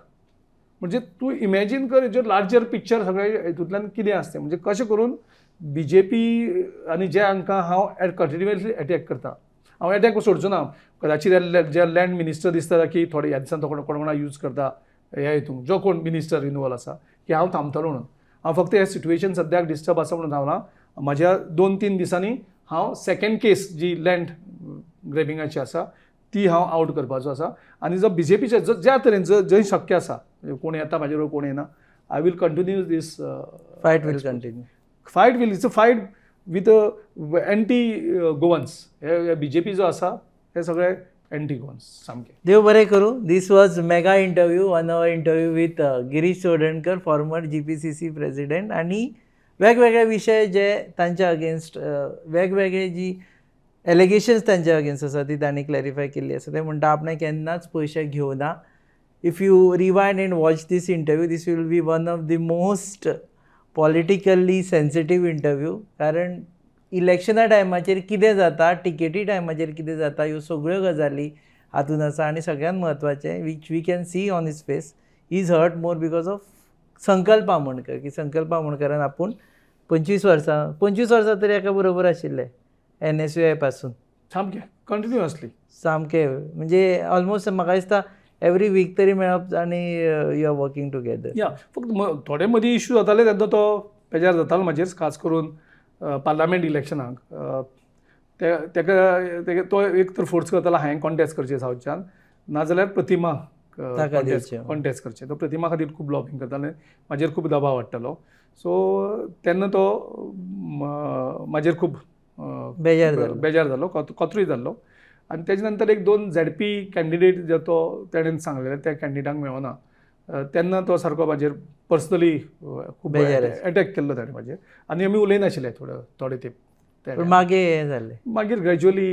म्हणजे तूं इमॅजीन कर हेजेर लार्जर पिक्चर सगळें हितूंतल्यान कितें आसता, म्हणजे कशें करून बीजेपी आनी जे हांकां हांव कंटिन्युअसली एटॅक करता, हांव एटॅक सोडचो ना. कदाचित जे लँड मिनिस्टर दिसता की थोडे ह्या दिसान तो कोण कोणा यूज करता ह्या हितून, जो कोण मिनिस्टर इनवॉल्व आसा की हांव थांबतलो म्हणून, हांव फक्त हे सिट्युएशन सद्याक डिस्टर्ब आसा म्हणून थांबला. म्हाज्या 2-3 दिसांनी हांव सेकेंड केस जी लँड ग्रेबिंगाची आसा ती हांव आवट करपाचो आसा. आनी जो बीजेपीचे ज्या तरेन जंय शक्य आसा, कोण येता म्हाजे बरोबर कोण येना, I will continue this fight will continue. Fight will, it's a fight with anti Goans. हे बीजेपी जो आसा हे सगळे एंटी गोवन्स सामके. देव बरें करूं. This was mega interview, 1 hour interview with Girish Chodankar, former GPCC president, आनी वेगवेगळे विशय जे तांच्या अगेन्स्ट वेगवेगळे जी एलिगेशन्स तांच्या अगेन्स्ट आसा ती तांणी क्लॅरिफाय केल्ली आसा. ते म्हणटा आपणें केन्नाच पयशे घेवना. If you rewind and watch this interview, this will be one of the most politically sensitive interview, कारण इलेक्शना टायमाचेर कितें जाता, टिकेटी टायमाचेर कितें जाता, ह्यो सगळ्यो गजाली हातून आसा. आनी सगळ्यांत म्हत्वाचें, which we can see on his face, is hurt more because of Sankalp Amonkar, की संकल्प आमोणकरान आपूण 25 वर्सां तरी एका बरोबर आशिल्ले NSUI पासून, सामकें कंटिन्युअसली, सामकें म्हणजे ऑलमोस्ट म्हाका दिसता एवरी वीक तरी मेळप आनी you are working together. या फक्त थोडे मदीं इश्यू जाताले तेन्ना तो पेजार जातालो म्हाजेर, खास करून पार्लामेंट इलेक्शनाक तेका तो एक तर फोर्स करतालो हांवें कॉन्टेस्ट करचें सावथच्यान, नाजाल्यार प्रतिमा कॉन्टेस्ट करचें. तो प्रतिमा खातीर खूब लॉबिंग करताले, म्हाजेर खूब दबाव हाडटालो. सो तेन्ना तो म्हाजेर खूब बेजार जालो, कोत्रूय जाल्लो. आनी तेजे नंतर 1-2 ZP candidate जे तो तेणेन सांगलेले त्या कॅन्डिडेटांक मेळना, तेन्ना तो सारको म्हाजेर पर्सनली खूब एटॅक केल्लो ताणें म्हाजेर, आनी आमी उलयनाशिल्ले थोडे तेंप. मागीर हें जालें, मागीर ग्रेज्युअली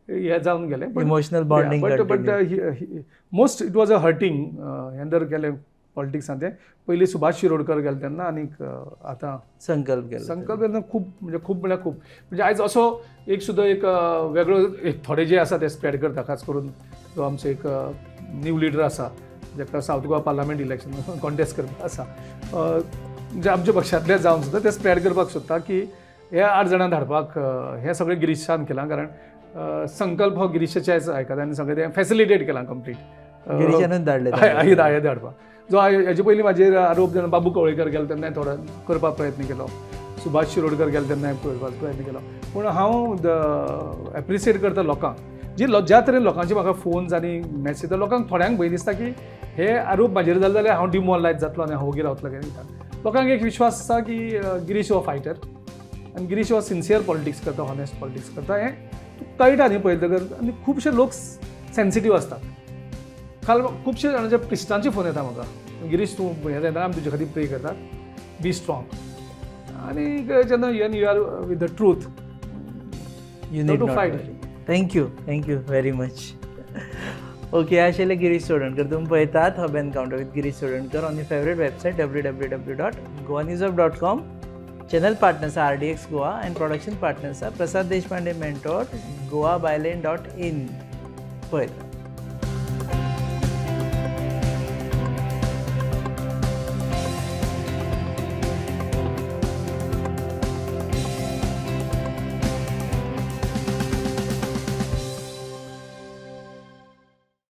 हें जावन गेलें, emotional bonding. But most it was a hurting. हें जर गेलें पॉलिटिक्सान तें पयलीं सुभाष शिरोडकर गेले तेन्ना, आनीक आतां संकल्प गेलो. संकल्प तेन्ना खूब म्हणजे खूब म्हळ्यार खूब, म्हणजे आयज असो एक सुद्दां एक वेगळो एक थोडे जे आसा ते स्प्रेड करता, खास करून जो आमचो एक न्यू लिडर आसा जाका South Goa parliament election contest करपाक आसा, म्हणजे आमच्या पक्षांतले जावन सुद्दां ते स्प्रेड करपाक सोदता की हे 8 जाणां धाडपाक. हें सगळें गिरीशान केलां, कारण संकल्प हो गिरीशाच्याच आयकता आनी सगळें तें फॅसिलिटेट केलां कंप्लीट. गिरीशानूच धाडले. हय, हय धाडपाक. जो हेजे पयलीं म्हाजेर आरोप जेन्ना बाबू कवळेकर गेलो तेन्नाय थोडो करपाक प्रयत्न केलो, सुभाष शिरोडकर गेलो तेन्नाय करपाक प्रयत्न केलो. पूण हांव एप्रिसिएट करता लोकांक, जी ज्या तरेन लोकांचे म्हाका फोन्स आनी मॅसेज, लोकांक थोड्यांक भंय दिसता की हे आरोप म्हाजेर जाले जाल्यार हांव डिमोरलायज जातलो आनी हांव वोगी रावतलो कितें. लोकांक एक विश्वास आसा की गिरीश हो फायटर आनी गिरीश हो सिन्सियर पॉलिटिक्स करता, हॉनेस्ट पॉलिटिक्स करता, हें कळटा न्ही पळयतकर. आनी खुबशे लोक सेन्सिटीव आसतात. काल खुबशे जाणांचे क्रिस्तांचे फोन येता म्हाका, गिरीश तूं हें जायना, आमी तुजे खातीर प्रे करतात, बी स्ट्रॉंग. आनी जेन्ना you are with the truth, you need to fight. Thank you, thank you very much. Okay, आशिल्ले गिरीश चोडणकर. तुमी पळयतात Hub Encounter with Girish Chodankar on your favourite website www.goanewshub.com. Channel partners R DX Goa and production partners Prasad Deshpande, mentor, goabylane.in. पळयता.